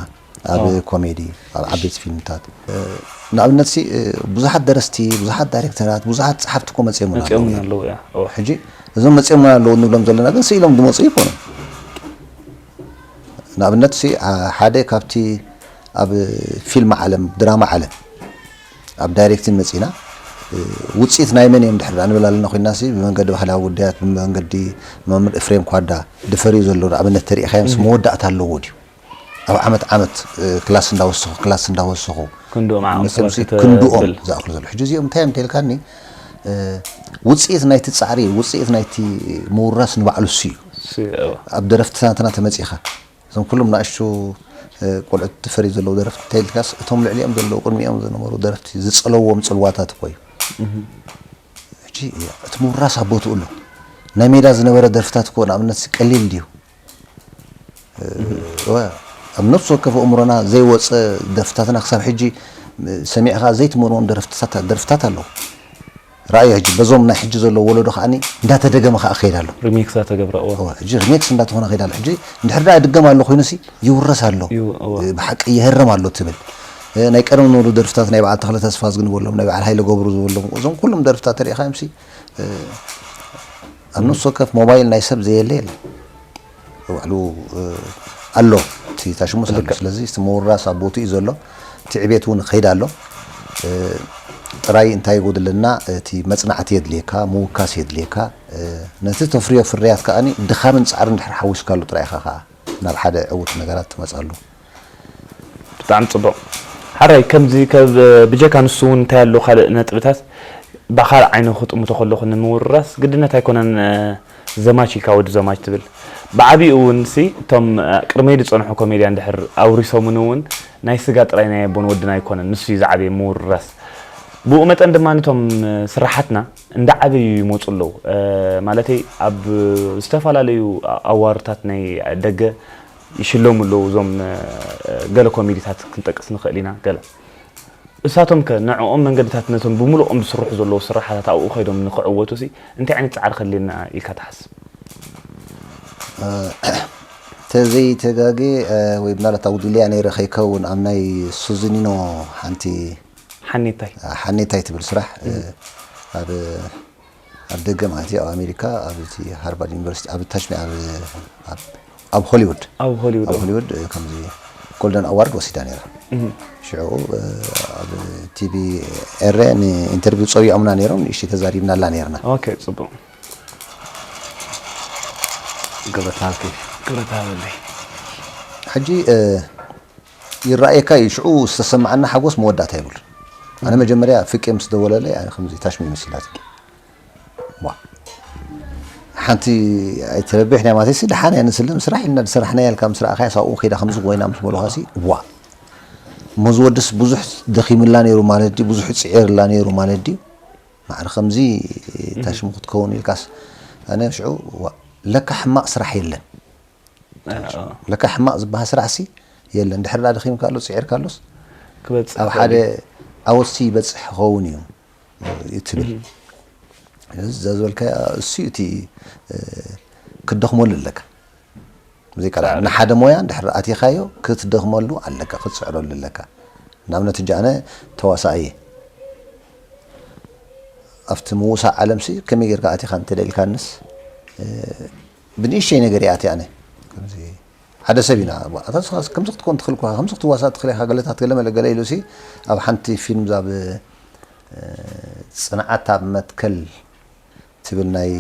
ኣብ ኮሜዲ ኣብ ዓበይቲ ፊልምታት ንኣብነት ሲ ብዙሓት ደረስቲ ብዙሓት ዳይሬክተራት ብዙሓት ፀሓፍቲ እኮ መፅኦምና ኣለዉ። ሕጂ እዞም መፅኦምና ኣለዉ እንብሎም ዘለና ግን ስኢሎም ዝመፁ ይኮኑ። ንኣብነት ሲ ሓደ ካብቲ ኣብ ፊልም ዓለም ድራማ ዓለም ኣብ ዳይሬክቲን መፂና ውፅኢት ናይ መን እዮም ድሕር ንብል ኣለና ኮይና ሲ ብመንገዲ ባህላዊ ጉዳያት ብመንገዲ መምህር እፍሬም ኳዳ ድፈርዩ ዘሎ ንኣብነት ተሪኢኻዮም ሲ መወዳእታ ኣለዎ ድዩ? ኣብ ዓመት ዓመት ክላስ እንዳወሰኹ ክላስ እንዳወሰኹ ክንድኦም ዓቕሚ መቸም ሲ ክበርክት ክንድኦም ትብል። ዝኣኽሉ ዘሎ ሕጂ እዚኦም እንታይ እዮም ተልካኒ ውፅኢት ናይቲ ፃዕሪ ውፅኢት ናይቲ ምውራስ ንባዕሉ ሲ እዩ። ሲ-፣ እዎ። ኣብ ደረፍትናትና ተመፂኻ እዞም ኩሎም ንኣሽቱ ቆልዑት ትፈርዩ ዘለዉ ደረፍቲ እንታይ ኢልካስ እቶም ልዕሊኦም ዘለዉ ቅድሚኦም ዝነበሩ ደረፍቲ ዝፀለዎም ፅልዋታት እኮ እዩ። ሕጂ እቲ ምውራስ ኣብ ቦትኡ ኣሎ። ናይ ሜዳ ዝነበረ ደርፍታት እኮ ንኣብነት ቀሊል ድዩ? እወ፣ ኣብ ነፍሲ ወከፍ ኣእምሮና ዘይወፀ ደርፍታትና ክሳብ ሕጂ ሰሚዕኻ ዘይትመርዎም ደርፍታት ደርፍታት ኣለዉ። ረኣዩ ሕጂ በዞም ናይ ሕጂ ዘለዉ ወለዶ ከዓኒ እንዳተደገመ ከዓ ክኸይድ ኣሎ። ሪሜክስ እንዳተገብረ እዎ። እወ፣ ሕጂ ሪሜክስ እንዳተኾነ ክኸይድ ኣሎ። ሕጂ እንድሕር ደኣ ይድገም ኣሎ ኮይኑሲ ይውረስ ኣሎ። ይው-፣ እወ። ብሓቂ ይህረም ኣሎ ትብል። ናይ ቀደም ንብሉ ደርፍታት ናይ በዓል ተኽለ ተስፋ ዝግንበሎም ናይ በዓል ሃይለ ገብሩ ዝበሎም እዞም ኩሎም ደርፍታት ተሪኢኻዮምሲ ኣብ ነፍሲ ወከፍ ሞባይል ናይ ሰብ ዘየለ የለ ባዕሉ ኣሎ እቲ ታሽሙ ስለ ስለዚ እቲ ምውራስ ኣብ ቦትኡ እዩ ዘሎ። እቲ ዕቤት እውን ይኸይድ ኣሎ። ጥራይ እንታይ ይጎድለና? እቲ መፅናዕቲ የድልየካ፣ ምውካስ የድልየካ። ነቲ ተፍርዮ ፍርያት ከዓኒ ድኻምን ፃዕርን ድሕር ሓዊስካሉ ጥራይ ኢኻ ከዓ ናብ ሓደ ዕውት ነገራት ትመፃሉ። ብጣዕሚ ፅቡቕ ሓራይ ከምዚ ከብ ብጀካ ንሱ እውን እንታይ ኣሎ ካልእ ነጥብታት ብካልእ ዓይነ ክጥምቶ ከለኹ ንምውርራስ ግድነት ኣይኮነን ዘማች ኢልካ ወዲ ዘማች ትብል ብዓብኡ እውን ሲ እቶም ቅድመይ ዝፀንሑ ኮሜድያን ድሕር ኣውሪሶምኒ እውን ናይ ስጋ ጥራይ ናይ ኣቦን ወድን ኣይኮነን ንሱ እዩ ዝዓበየ ምውርራስ ብኡ መጠን ድማ እቶም ስራሓትና እንዳዓበዩ ይመፁ ኣለዉ ማለተይ ኣብ ዝተፈላለዩ ኣዋርታት ናይ ደገ ይሽለሙ ኣለዉ እዞም ገለ ኮሜዲታት ክንጠቅስ ንኽእል ኢና ገለ እሳቶም ከ ንዕኦም መንገድታት ነቶም ብምሉኦም ዝስርሑ ዘለዉ ስራሓታት ኣብኡ ከይዶም ንኽዕወቱ ሲ እንታይ ዓይነት ፃዕሪ ከድልየና ኢልካ ትሓስብ? ተዘይተጋጌ ወይ ምናልባት ኣጉዲለያ ነይረ ከይከውን ኣብ ናይ ሱዚኒኖ ሓንቲ ሓኔታይ ሓኔታይ ትብል ስራሕ ኣብ ኣብ ደገ ማለት እዩ ኣብ ኣሜሪካ ኣብ እቲ ሃርቫርድ ዩኒቨርሲቲ ኣብ ታሽሚ ኣብ ኣብ ሆሊውድ ኣብ ሆሊውድ ኣብ ሆሊውድ ከምዚ ጎልደን ኣዋርድ ወሲዳ ነይራ። ሽዑ ኣብ ቲቪ ኤረ ንኢንተርቪው ፀዊዖምና ነይሮም ንእሽተይ ተዛሪብናላ ነይርና። ኦኬ ፅቡቅ ግብረት ሃብኪ ግብረት ሃበለይ ሕጂ ይረኣየካ እዩ ሽዑ ዝተሰማዓና ሓጎስ መወዳእታ የብሉን። ኣነ መጀመርያ ፍቄ ምስ ደወለለይ ኣነ ከምዚ ታሽሚ መሲላትኒ። ዋ ሓንቲ ኣይትረብሕ ናይ ማተሲ ደሓን እያ ንስለም ስራሕ ኢልና ዝሰራሕናያ ኢልካ ምስ ረኣኻያ ሳብኡ ከይዳ ከምዚ ኮይና ምስ በሉኻሲ ዋ እሞ ዝወድስ ብዙሕ ደኺምላ ነይሩ ማለት ድዩ ብዙሕ ፅዒርላ ነይሩ ማለት ድዩ ማዕረ ከምዚ ታሽሙ ክትከውን ኢልካስ ኣነ ሽዑ ዋ ለካ ሕማቕ ስራሕ የለን ለካ ሕማቕ ዝበሃል ስራሕሲ የለን ድሕር ዳ ደኺምካ ኣሎ ፅዒርካ ኣሎስ ክበፅሕ ኣብ ሓደ ዓወትሲ ይበፅሕ ክኸውን እዩ ትብል እዛ ዝበልካያ እሱ እቲ ክትደኽመሉ ኣለካ ሙዚቃ ንሓደ ሞያ እንድሕር ኣቲኻዮ ክትደኽመሉ ኣለካ ክትፅዕረሉ ኣለካ ንኣብነት ሕጂ ኣነ ተዋሳኣየ ኣብቲ ምውሳእ ዓለምሲ ከመይ ጌርካ ኣቲኻ እንተደልካንስ ብንእሽተይ ነገር ይኣቲ ኣነ ሓደ ሰብ ኢና ኣታ ንስኻ ከምዚ ክትኮን ትኽእል እኳ ከምዚ ክትዋሳእ ትኽእል ኢኻ ገለታት ገለ መለ ገለ ኢሉሲ ኣብ ሓንቲ ፊልም ዛብ ፅንዓት ኣብ መትከል ትብል ናይ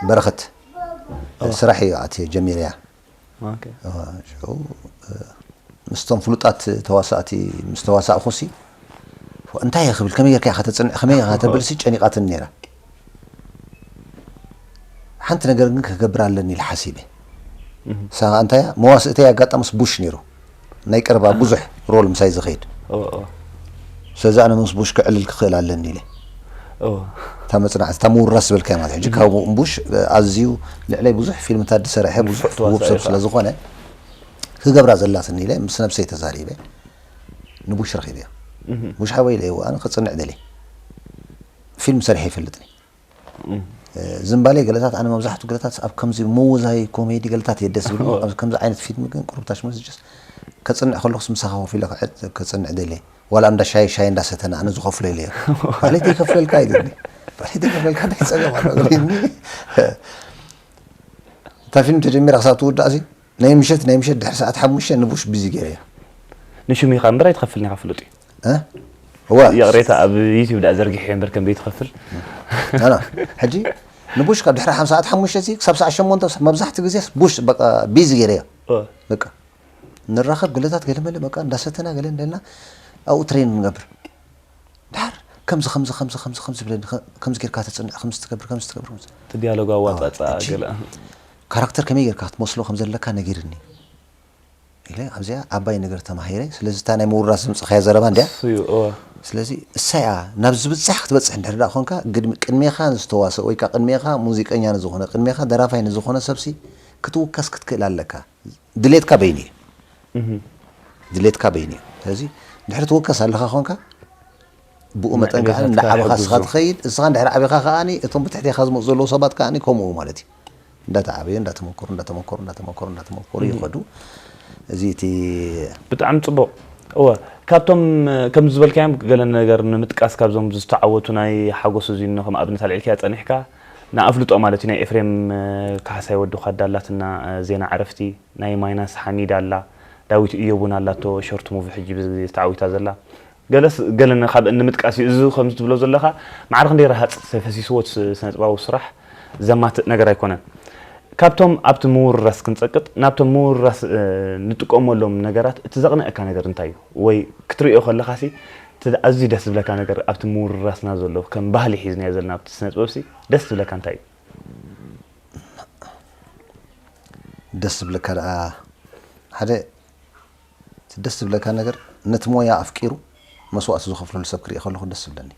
በረኸት ስራሕ እዩ ኣትየ ጀሚረያ ምስቶም ፍሉጣት ተዋሳእቲ ምስ ተዋሳእኹሲ እንታይ እየ ክብል ከመይ ጌርካ ኢኻ ተፅንዕ ከመይ ኢኻ ተብልሲ ጨኒቓትኒ ነይራ ሓንቲ ነገር ግን ክገብር ኣለኒ ኢለ ሓሲበ። እሳ ከዓ እንታይ እያ? መዋስእተይ ኣጋጣሚስ ቡሽ ነይሩ። ናይ ቀረባ ብዙሕ ሮል ምሳይ ዝኸይድ። ስለዚ ኣነ ምስ ቡሽ ክዕልል ክኽእል ኣለኒ ኢለ። እታ መፅናዕቲ፣ እታ ምውራስ ዝበልካያ ማለት ሕጂ ካብ ቡሽ ኣዝዩ ልዕለይ ብዙሕ ፊልምታት ዝሰርሐ ብዙሕ ውብ ሰብ ስለ ዝኾነ ክገብራ ዘላትኒ ኢለ ምስ ነብሰይ ተዛሪበ ንቡሽ ረኺበዮ። ቡሽ ሓወይ ኢለ ኣነ ክፅንዕ ደልየ። ፊልም ሰሪሐ ይፈልጥኒ። ዝንባሌ ገለታት ኣነ መብዛሕቱ ገለታት ኣብ ከምዚ ምውዛይ ኮሜዲ ገለታት እየ ደስ ዝብልኒ። ኣብ ከምዚ ዓይነት ፊልም ግን ቁሩብ ታሽመስ ጀስ ከፅንዕ ከለኹስ ምሳኻ ኮፍ ኢለ ክዕጥ ከፅንዕ ደልየ። ዋላ እንዳ ሻይ ሻይ እንዳሰተና ኣነ ዝኸፍሎ ኢለ እየ። ባዕለይ ተይከፍለልካ ኢሉኒ። ባዕለይ ተይከፍለልካ እንታይ ፀገም ኣሎ ኢሉኒ። እታ ፊልም ተጀሚራ ክሳብ ትውዳእ ሲ ናይ ምሸት ናይ ምሸት ድሕሪ ሰዓት ሓሙሽተ ንቡሽ ቢዚ ገይረያ። ንሽሙ ኢኻ እምበር ኣይትኸፍልን ኢኻ ፍሉጥ እዩ። እ? እወ ይቕሬታ ኣብ ዩቲዩብ ዳኣ ዘርጊሐ እምበር ከም ዘይትኸፍል ኣና ሕጂ ንቡሽ ካብ ድሕሪ ሓምሳ ሰዓት ሓሙሽተ ሲ ክሳብ ሰዓት ሸሞንተ መብዛሕትኡ ግዜስ ቡሽ በቃ ቢዚ ገይረያ። በቃ ንራኸብ ገለታት ገለመለ በቃ እንዳሰተና ገለ እንደልና ኣብኡ ትሬን ንገብር። ድሓር ከምዚ ከምዚ ከምዚ ከምዚ ከምዚ ብለኒ ከምዚ ጌርካ ተፅንዕ ከምዚ ትገብር ከምዚ ትገብር ከምዚ እቲ ዲያሎግ ኣዋፃፃ ሕጂ ገለ ካራክተር ከመይ ጌርካ ክትመስሎ ከም ዘለካ ነጊርኒ ኢለ ኣብዚኣ ዓባይ ነገር ተማሂረ። ስለዚ እታ ናይ ምውራስ ዘምፅኻያ ዘረባ እንዲያ እዩ እወ ስለዚ እሳያ ናብ ዝብፃሕ ክትበፅሕ እንድሕር ዳ ኮንካ ግድሚ ቅድሜኻ ንዝተዋሰእ ወይ ከዓ ቅድሜኻ ሙዚቀኛ ንዝኾነ ቅድሜኻ ደራፋይ ንዝኾነ ሰብሲ ክትውከስ ክትክእል ኣለካ። ድሌትካ በይኑ እዩ። ድሌትካ በይኑ እዩ። ስለዚ ድሕሪ ትወከስ ኣለኻ ኮንካ ብኡ መጠን ከዓ እንዳዓበኻ ስኻ ትኸይድ። እስኻ እንድሕር ዓቢኻ ከዓኒ እቶም ብትሕቴኻ ዝመፁ ዘለዉ ሰባት ከዓኒ ከምኡ ማለት እዩ። እንዳተዓበዩ እንዳተመከሩ እንዳተመከሩ እንዳተመከሩ እንዳተመከሩ ይኸዱ። እዚ እቲ ብጣዕሚ ፅቡቕ። እወ ካብቶም ከም ዝበልካዮም ገለ ነገር ንምጥቃስ ካብዞም ዝተዓወቱ ናይ ሓጎስ እዚ እኖ ከም ኣብነት ኣልዒልካያ ፀኒሕካ ንኣፍልጦ ማለት እዩ ናይ ኤፍሬም ካሕሳይ ወዲ ኳዳ ኣላትና ዜና ዕረፍቲ ናይ ማይናስ ሓሚድ ኣላ ዳዊት እዮብ እውን ኣላቶ ሾርት ሙቪ ሕጂ ብዚ ግዜ ተዓዊታ ዘላ ገለስ ገለ ካብ ንምጥቃስ እዩ እዚ ከምዚ ትብሎ ዘለኻ ማዕረ ክንደይ ረሃፅ ተፈሲስዎ እቲ ስነጥባዊ ስራሕ ዘማትእ ነገር ኣይኮነን። ካብቶም ኣብቲ ምውርራስ ክንጸቅጥ ናብቶም ምውርራስ ንጥቀመሎም ነገራት እቲ ዘቕንአካ ነገር እንታይ እዩ? ወይ ክትርእዮ ከለኻሲ እቲ ኣዝዩ ደስ ዝብለካ ነገር ኣብቲ ምውርራስና ዘሎ ከም ባህሊ ሒዝናዮ ዘለና ኣብቲ ስነ ጥበብሲ ደስ ዝብለካ እንታይ እዩ? ደስ ዝብለካ ደኣ ሓደ እቲ ደስ ዝብለካ ነገር ነቲ ሞያ ኣፍቂሩ መስዋእቲ ዝኸፍለሉ ሰብ ክርኢ ከለኹ ደስ ዝብለኒ።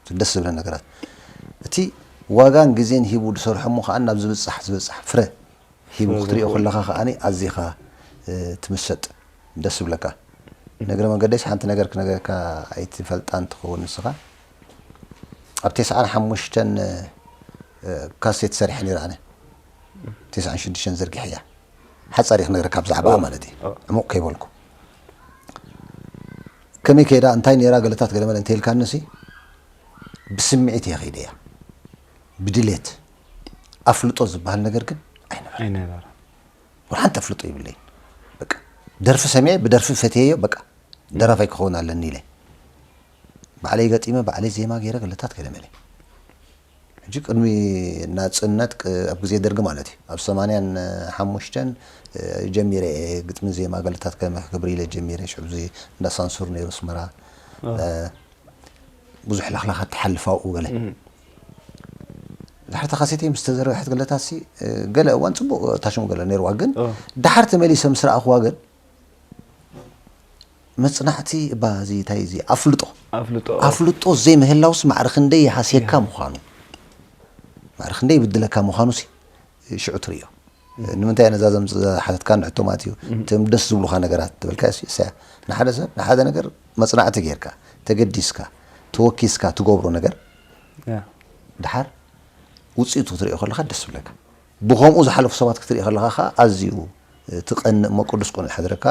እቲ ደስ ዝብለ ነገራት እቲ ዋጋን ግዜን ሂቡ ዝሰርሖ እሞ ከዓ ናብ ዝብፃሕ ዝበፅሕ ፍረ ሂቡ ክትሪኦ ከለኻ ከዓ ኣዚኻ ትምሰጥ ደስ ዝብለካ። ንእግረ መንገደይስ ሓንቲ ነገር ክነግረካ ኣይትፈልጣን ትኸውን ንስኻ። ኣብ ቴስዓን ሓሙሽተን ካሴት ሰሪሐ ነይረ ኣነ። ቴስዓን ሽዱሽተን ዘርጊሐያ። ሓጻር እየ ክነግረካ ብዛዕባኣ ማለት እዩ። ዕሙቕ ከይበልኩ። ከመይ ከይዳ እንታይ ነይራ ገለታት ገለመለ እንተይልካንሲ ብስምዒት እየ ከይደያ። ብድሌት ኣፍልጦ ዝበሃል ነገር ግን ኣይነበረ። ኣይነበረ። ወላ ሓንቲ ኣፍልጦ ይብለይ። በቃ ደርፊ ሰሚዐ ብደርፊ ፈትየዮ በቃ ደራፋይ ክኸውን ኣለኒ ኢለ። ባዕለይ ገጢመ ባዕለይ ዜማ ገይረ ገለታት ገለመለ። ሕጂ ቅድሚ ናጽነት ኣብ ግዜ ደርጊ ማለት እዩ ኣብ ሰማንያን ሓሙሽተን ጀሚረ እየ ግጥሚ ዜማ ገለታት ከመ ክገብር ኢለ ጀሚረ ሽዑ እዚ እንዳ ሳንሱር ነይሩ ኣስመራ ብዙሕ ለኽላኻት ትሓልፍ ኣብኡ ገለ ድሕርቲ ካሴተይ ምስ ተዘርግሐት ገለታት ሲ ገለ እዋን ፅቡቅ ታሽሙ ገለ ነይርዋ ግን ድሓር ተመሊሰ ምስ ረኣኽዋ ግን መፅናዕቲ እባ እዚ እንታይ እዚ ኣፍልጦ ኣፍልጦ ኣፍልጦ ዘይምህላውስ ማዕረ ክንደይ ይሃስየካ ምዃኑ ማዕረ ክንደይ ይብድለካ ምዃኑ ሲ ሽዑ ትርእዮ። ንምንታይ ነዛ ዘምፅ ዝሓተትካን ሕቶ ማለት እዩ እቶም ደስ ዝብሉካ ነገራት ትበልካ እሳያ ንሓደ ሰብ ንሓደ ነገር መፅናዕቲ ጌርካ ተገዲስካ ተወኪስካ ትገብሮ ነገር ድሓር ውፅኢቱ ክትሪኦ ከለካ ደስ ዝብለካ። ብኸምኡ ዝሓለፉ ሰባት ክትርኢ ከለኻ ከዓ ኣዝዩ ትቐንእ እሞ ቅዱስ ቅኑዕ ሕድርካ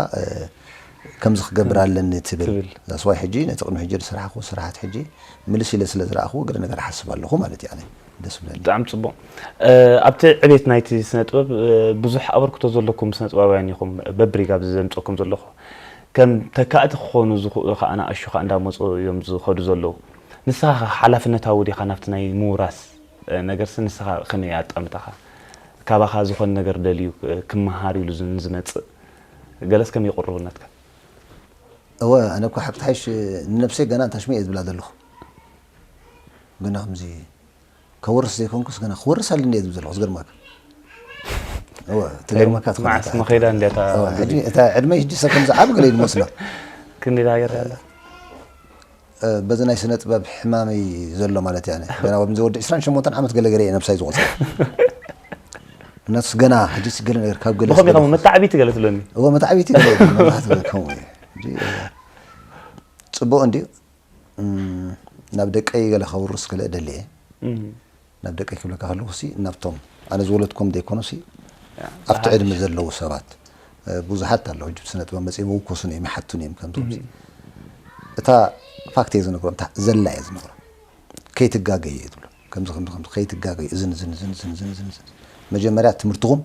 ከምዚ ክገብር ኣለኒ ትብል ትብል። ዛስዋይ ሕጂ ነቲ ቅድሚ ሕጂ ዝሰራሕኹ ስራሓት ሕጂ ምልስ ኢለ ስለ ዝረኣኹ ገለ ነገር እሓስብ ኣለኹ ማለት እዩ ኣነ ደስ ብለኒ። ብጣዕሚ ጽቡቕ። ኣብቲ ዕቤት ናይቲ ስነ ጥበብ ብዙሕ ኣበርክቶ ዘለኩም ስነ ጥበባውያን ኢኹም በብሪግ ኣብዚ ዘምጸኩም ዘለኹ ከም ተካእቲ ክኾኑ ዝኽእሉ ከዓ ንኣሽቱ ከዓ እንዳመፁ እዮም ዝኸዱ ዘለዉ። ንስኻ ሓላፍነታዊ ዲኻ ናብቲ ናይ ምውራስ ነገርሲ ንስኻ ከመይ ኣጣምታኻ? ካባኻ ዝኾነ ነገር ደልዩ ክመሃር ኢሉ ንዝመጽእ ገለስ ከመይ ይቕርቡ ናትካ? እወ ኣነ እኳ ሓቂ ተሓይሽ ንነብሰይ ገና እንታሽመ እየ ዝብላ ዘለኹ። ገና ከምዚ ከወርስ ዘይኮንኩስ ገና ክወርስ ኣለኒ እየ ዝብል ዘለኹ። ዝገርመካ። እወ፣ ትገርመካ ትኾን መዓስ እታ። መኸይዳ እንድያ እታ እወ፣ ሕጂ እታ ዕድመይ ሕጂ ሰብ ከም ዝዓቢ ገለ እዩ ዝመስሎ። ክንደይ ሃገር ኣላ? እ፣ በዚ ናይ ስነ ጥበብ ሕማመይ ዘሎ ማለት እያ። ገና ወዲ ዕስራን ሸሞንተን ዓመት ገለ ገለ እየ ነብሳይ ዝቖጽር። እናትስ ገና ሕጂ ገለ ነገር ካብ ገለ ብኸመይ እስከ ከም መተዓቢቲ ገለ ትብለኒ? እወ፣ መተዓቢቲ ገለ እዩ። መብዛሕትኡ ከምኡ እዩ። ሕጂ፣ እ፣ ጽቡቕ እንድዩ። እም፣ ናብ ደቀይ ገለ ከውርስ ገለ እደሊ እየ። እም። ናብ ደቀይ ክብለካ ከለኹ ሲ፣ ናብቶም ኣነ ዝወለድኩም ዘይኮኑ ሲ፣ ያ፣ ኣብቲ ዝሓፍሽ። ዕድመ ዘለዉ ሰባት፣ እ፣ ብዙሓት ኣለዉ። ሕጂ ብስነ ጥበብ መጺኦም ይውከሱን እዮም፣ ይሓቱን እዮም ከምዚ ከምዚ። እም። እታ ፋክት እየ ዝነግሮም፣ እታ ዘላ እየ ዝነግሮም። ከይትጋገዩ እየ ዝብሎም። ከምዚ፣ ከምዚ፣ ከምዚ፣ ከይትጋገዩ፣ እዝን፣ እዝን፣ እዝን፣ እዝን፣ እዝን፣ እዝን፣ እዝን። መጀመርያ ትምህርትኹም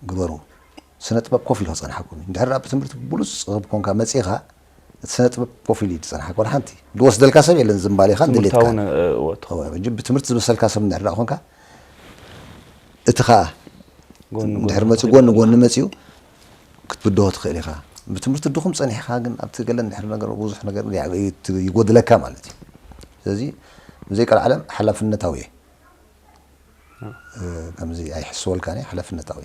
ግበሩ። ስነ ጥበብ ኮፍ ኢሉ ክጸንሓኩም እዩ። እንድሕር ደኣ ብትምህርቲ ብሉጽ ኮንካ መጺኻ፣ እቲ ስነ ጥበብ ኮፍ ኢሉ እዩ ዝጸንሓካ። ወላ ሓንቲ ዝወስደልካ ሰብ የለን፣ ዝምባሌኻን ትምህርታውን፣ ድሌትካን። እ፣ እወ፣ ትኾ-፣ እወ፣ ሕጂ ብትምህርቲ ዝበሰልካ ሰብ እንድሕር ደኣ ኮንካ፣ እቲ ኸኣ ጎኒ ጎኒ እንድሕር መጺኡ፣ ትኸይድ። ጎኒ ጎኒ መጺኡ ክትብድሆ ትኽእል ኢኻ። ብትምህርቲ ድኹም ጸኒሕካ ግን ኣብቲ ገለ እንድሕር ነገር ብዙሕ ነገር ያ-፣ ይት-፣ ይጎድለካ ማለት እዩ። ስለዚ ብዘይ ቀልዓለም ሓላፍነታዊ እየ። እ፣ ከምዚ ኣይሕስወልካን እየ፣ ሓላፍነታዊ።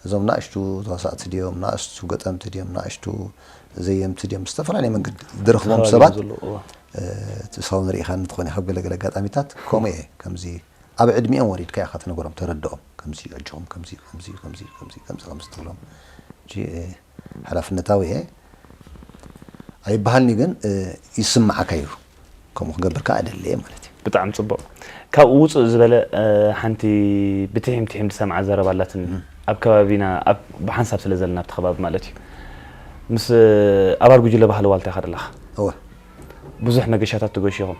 እዞም ናእሽቱ ተዋሳእቲ ድዮም፣ ናእሽቱ ገጠምቲ ድዮም፣ ናእሽቱ ዘየምቲ ድዮም፣ ብዝተፈላለየ መንገዲ ዝረኽቦም ተፈላለዩ ሰባት፣ ዘለዉ፣ እዋ። እ፣ እቲ እስኻውን ርኢኻኒ ትኾን ኢኻ፣ ኣብ ገለገለ ኣጋጣሚታት ከምኡ እየ። ከምዚ ኣብ ዕድሚኦም ወሪድካ ኢኻ ትነግሮም፣ ተረድኦም። ከምዚ ኣጆኹም፣ ከምዚ፣ ከምዚ፣ ከምዚ፣ ከምዚ፣ ከምዚ፣ ከምዚ ትብሎም። ሕጂ፣ እ፣ ሓላፍነታዊ እየ። ኣይበሃልኒ ግን፣ እ፣ ይስምዓካ እዩ። ከምኡ ክገብር ከኣ እደሊ እየ ማለት እዩ። ብጣዕሚ ጽቡቕ። ካብኡ ውጽእ ዝበለ፣ እ፣ ሓንቲ ብትሒም ትሒም ዝሰምዓ ዘረባ ኣላትኒ። እም። ኣብ ከባቢና፣ ኣብ፣ ብሓንሳብ ስለ ዘለና ኣብቲ ከባቢ ማለት እዩ። ምስ፣ እ፣ ኣባል ጉጅለ ባህሊ ዋልታ ኢኻ ዘለኻ። እወ። ብዙሕ መገሻታት ትገሹ ኢኹም።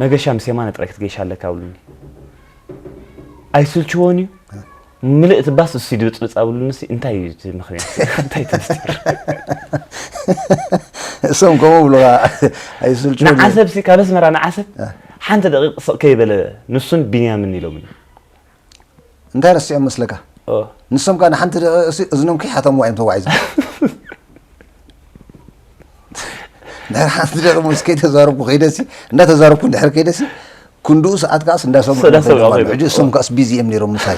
መገሻ ምስ የማነ ጥራይ ክትገይሽ ኣለካ ብሉኒ። ኣይስልችዎን እዩ። እ። ምልእቲ ባስ እሱ ይድብጽብጽ ኣብሉንሲ፣ እንታይ እዩ እቲ ምኽንያት? እንታይ እቲ ምስጢር? እሶም ከምኡ ብሉኻ፣ ኣይስልችዎን እዮም። ንዓሰብሲ፣ ካብ ኣስመራ ንዓሰብ እ። ሓንቲ ደቂቕ ስቕ ከይበለ ንሱን ቢንያምን ኢሎምኒ። እንታይ ረሲዖም መስለካ? ኦ። ንሶም ከኣ ንሓንቲ ደቂቕሲ እዝኖም ከይሓተምዋ እዮም ተዋዒዞም። ድሕሪ ሓንቲ ደቂቕ ምስ ከይተዛረብኩ ከይደሲ፣ እንዳተዛረብኩ እንድሕር ከይደሲ፣ ክንድኡ ሰዓት ከኣስ እንዳሰምዑ እንዳሰምዑ ከይዶም ኣለዉ። ከይዶም። ሕጂ እሶም ከኣስ ቢዚ እዮም ነይሮም ምሳይ።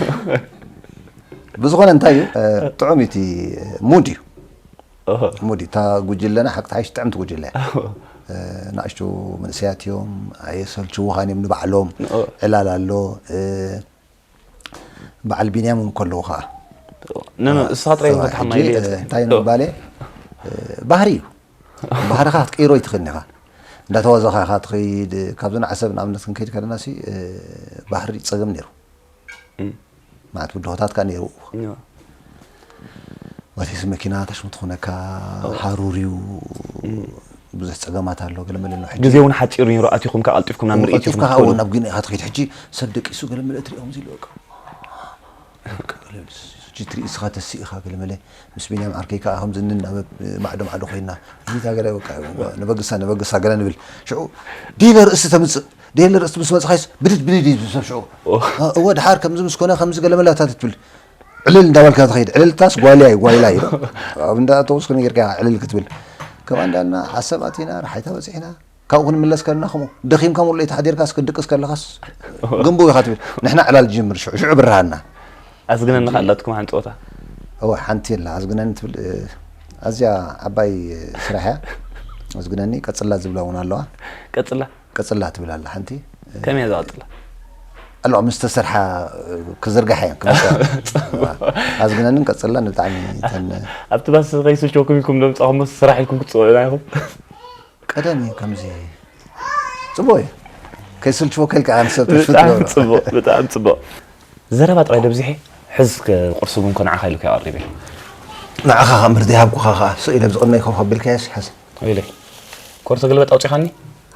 ብዝኾነ እንታይ እዩ፣ እ፣ ጥዑም እዩ እቲ ሙድ እዩ። ኦሆ። ሙድ እዩ። እታ ጉጅለና ሓቂ ተሓይሽ ጥዕምቲ ጉጅለ እያ። ኦሆ። እ፣ ንኣሽቱ መንእሰያት እዮም፣ ኣየሰልችዉኻን እዮም ንባዕሎም። ኦ። ዕላል ኣሎ፣ እ፣ በዓል ቢንያም እውን ከለዉ ኸዓ። ኖ፣ ኖ፣ እ፣ እሳ ጥራይ እዋ፣ ዝመታሕ ሕጂ፣ ማይ እ፣ እንታይ ንምባል እየ? እ፣ ባህሪ እዩ። ባህርኻ ክትቅይሮ ኣይትኽእልን ኢኻ። እንዳተዋዘኻ ኢኻ ትኸይድ። ካብዚ ንዓሰብ ንኣብነት ክንከይድ ከለና ሲ፣ እ፣ ባህሪ ጸገም ነይሩ። እም። ማለት ብድሆታት ከኣ ነይሩ። እዋ። ወሲሲ መኪና ታሽሙ ትኾነካ፣ ኦ። ሃሩር እዩ፣ እም። ብዙሕ ጸገማት ኣሎ፣ ገለ መለ ኣሎ። ሕጂ ግዜ እውን ሓጺር ነይሩ፣ ኣቲኹም ከኣ ቀልጢፍኩም ናብ ምርኢት ኣቲፍካ ኢኹም ከኣ ትኸዱ። እውን ናብ ጊንኡ ኢኻ ትኸይድ። ሕጂ ሰብ ደቂሱ ገለ መለ ትሪኦም እዚ ኢሉ በቃ። ሕጂ ትርኢ እስኻ ተሲእኻ ገለ መለ ምስ ቢንያም ዓርከይ ከኣ ከምዚ እንናበብ ማዕዶ ማዕዶ ኮይና። እዚ ታገለ በቃ ነበግሳ ነበግሳ ገለ ንብል። ሽዑ ዲለ ርእሲ ተምጽእ። ዲለ ርእሲ ምስ መጽኻይስ ብድድ ብድድ እዩ ሰብ ሽዑ። ኦ። እወ ድሓር ከምዚ ምስ ኮነ ከምዚ ገለ መለ እታ ትብል። ዕልል እንዳበልካ ትኸይድ። ዕልልታስ ጓልያ እዩ፣ ጓይላ እዩ። ኣብ እንዳ ኣውቶቡስ ከመይ ጌርካ ዕልል ክትብል? ከምኣ እንዳልና ዓሰብ ኣቲና፣ ራሓይታ በጺሕና። ካብኡ ክንምለስ ከለና ከምኡ። ደኺምካ ሙሉ ለይቲ ሓዲርካስ ክትድቅስ ከለኻስ ግንቡ ኢኻ ትብል። ንሕና ዕላል ጅምር ሽዑ፣ ሽዑ ብርሃና። ኣዝግነኒ ከኣ ኣላትኩም ሓንቲ ጸወታ። እወ፣ ሓንቲ ኣላ። ኣዝግነኒ ትብል፣ እ፣ ኣዝያ ዓባይ ስራሕ እያ። ኣዝግነኒ፣ ቀጽላ ዝብላ እውን ኣለዋ። ቀጽላ? ቀጽላ ትብል ኣላ ሓንቲ። ከመይ እያ ዝቐጽላ? ኣለዋ፣ ምስ ተሰርሓ፣ እ፣ ክዝርግሓ እየን ክመጻ። ኣዝግነንን ቀጽላን ብጣዕሚ እተን ኣብቲ ባስ ከይስልችወኩም ኢልኩም ደምጻኹሞ ስራሕ ኢልኩም ክትጽውዑ ኢና ኢኹም። ቀደም እዩ ከምዚ። ጽቡቕ እዩ። ከይስልችወካ ኢልካ ኣነ ሰብ ተሽፍት ብጣዕሚ ትገብሮ። ጽቡቕ፣ ብጣዕሚ ጽቡቕ። ዘረባ ጥራይ ደብዚሐ፣ ሕዝ ከ-፣ ቁርሲ እውን ኮ ንዓኻ ኢሉ ከይቐሪበ። ንዓኻ ከኣ ምርዲ ሃብኩኻ ከኣ፣ ስቕ ኢለ ኣብዚ ቅድመይ ኮፍ ኣቢልካዮስ፣ ሓሰ። ኢለ። ኮርቶ ገልበጥ ኣውጺኻኒ?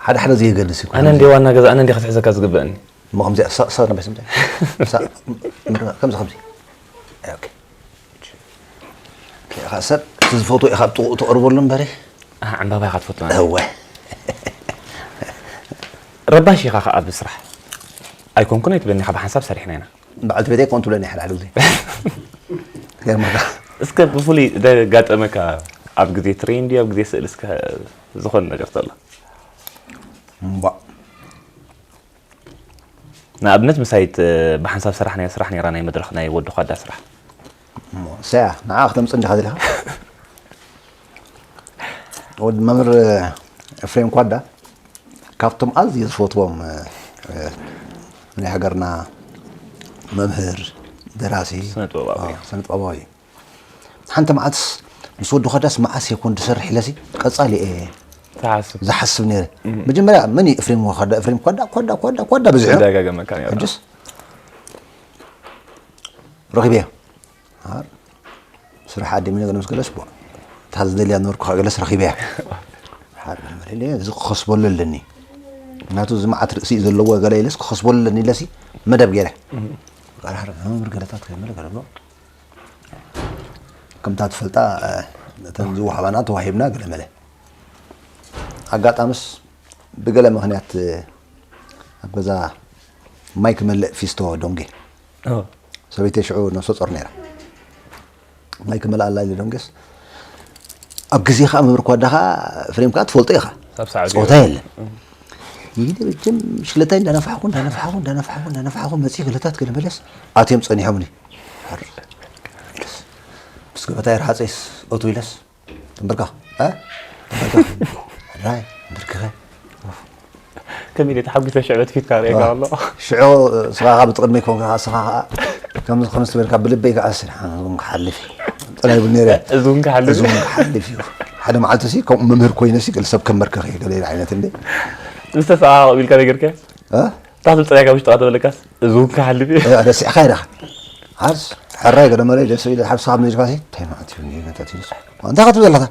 ሓደ ሓደ ዘየገድስ እዩ። ኣነ እንደ ዋና ገዛ፣ ኣነ እንደ ክትሕዘካ ዝግበአኒ። እሞ ከምዚ፣ ሳቕ፣ ሳቕ ነባይ ስምታይ። ሳቕ፣ ምርጋ-፣ ከምዚ፣ ከምዚ። ኣይ፣ ኦኬ። ኢኻ ሰብ፣ እቲ ዝፈትዎ ኢኻ ኣብ ጥቕኡ ተቕርበሉ እምበሪ። ኣህ፣ ዕምባባ ኢኻ ትፈቱ ማለት። እወ። ረባሽ ኢኻ ኸኣ ኣብ ስራሕ። ኣይኮንኩን ኣይትብለኒ፣ ኢኻ ብሓንሳብ ሰሪሕና ኢና። በዓልቲ ቤተይ ኮን ትብለኒ ሓደ ሓደ ግዜ። ገርመካ። እስከ ብፍሉይ ዘጋጠመካ ኣብ ግዜ ትሬን ድዩ ኣብ ግዜ ስእሊ እስከ ዝኾነ ነገር ተሎ? እምቧ። ንኣብነት ምሳይ ት- ብሓንሳብ ሰራሕናዮ ስራሕ ነይራ፣ ናይ መድረኽ ናይ ወዲ ኳዳ ስራሕ። እሞ ሰያ ንዓ ክተምፅ እንዲኻ ደሊኻ? ወዲ መምህር ኤፍሬም ኳዳ ካብቶም ኣዝየ ዝፈትዎም ናይ ሃገርና መምህር፣ ደራሲ፣ ስነ ጥበባዊ። ስነ ጥበባዊ። ሓንቲ መዓልትስ ምስ ወዲ ኳዳስ መዓስ ይኮን ዝሰርሕ ኢለሲ ቀጻሊ እየ ትሓስብ ዝሓስብ ነይረ። መጀመርያ መን እዩ ኤፍሬም ኳዳ? ኤፍሬም ኳዳ ኳዳ ኳዳ ኳዳ ብዙሕ እዩ። ይደጋገመካ ነይሩ። ሕጅስ ረኺበዮ። ስራሕ ኣደሚ ነገር ምስ ገለስ ቦ እታ ዝደልያ ነበርኩ ካብ ገለስ ረኺበያ። ሓደ ገለ መለ እዚ ክኸስበሉ ኣለኒ። ምክንያቱ እዚ መዓት ርእሲ እዩ ዘለዎ ገለ ኢለስ ክኸስበሉ ኣለኒ ኢለሲ መደብ ገይረ። ቃል ሓደ መምህር ገለታት ከይመለ ገለ ብሎ ከምታ ትፈልጣ እተን ዝወሃባና ተዋሂብና ገለ መለ ኣጋጣምስ ብገለ ምክንያት ኣብ ገዛ ማይ ክመልእ ፊስቶ ዶንጌ ሰበይተይ ሽዑ ነፍሰ ጾር ነይራ። ማይ ክመልኣላ ኢለ ዶንጌስ ኣብ ግዜ ከዓ መምህር ኳዳ ከዓ ፍሬም ከዓ ትፈልጦ ኢኻ ሳብ ሰዓት ፆታ የለን። ይግዲ ብጅም ሽለታይ እንዳነፋሕኩ እንዳነፋሕኩ እንዳነፋሕኩ እንዳነፋሕኩ መፅእ ገለታት ገለ መለስ ኣትዮም ፀኒሖምኒ። ምስ ገበታይ ረሃፀይስ ኦቱ ኢለስ ተንበርካ ተንበርካ ራይ ብርክኸ ከመይ ኢለ ተሓጒሰ ሽዕበት ፊትካ ርእየካ ኣሎ። ሽዑ ስኻ ብትቕድመይ ኮንካ ስኻ ከምዚ ከምዚ ትበልካ ብልበይ ከዓ ስራሕ እውን ክሓልፍ እዩ ጥራይ ይብል ነይረ። እዚ እውን ክሓልፍ እዚ እውን ክሓልፍ እዩ። ሓደ መዓልቲ ሲ ከምኡ መምህር ኮይነ ሲ ገለ ሰብ ከንበርከኽ እየ ገለ ዓይነት እንደ ምስ ተሰቓቕ ኢልካ ነገርካዮ? እ? ታኽል ጥራይ ካብ ውሽጥኻ ተበለካስ እዚ እውን ክሓልፍ እዩ። እ፣ ረሲዕካ ኢኻ። ዓርስ ሕራይ ገለ መለ ደስ ኢለ ሓብስኻ ምንጅካ ሲ እንታይ ማለት እዩ እንዲ ነታት እዩ እንታይ ክትብል ኣለኻ?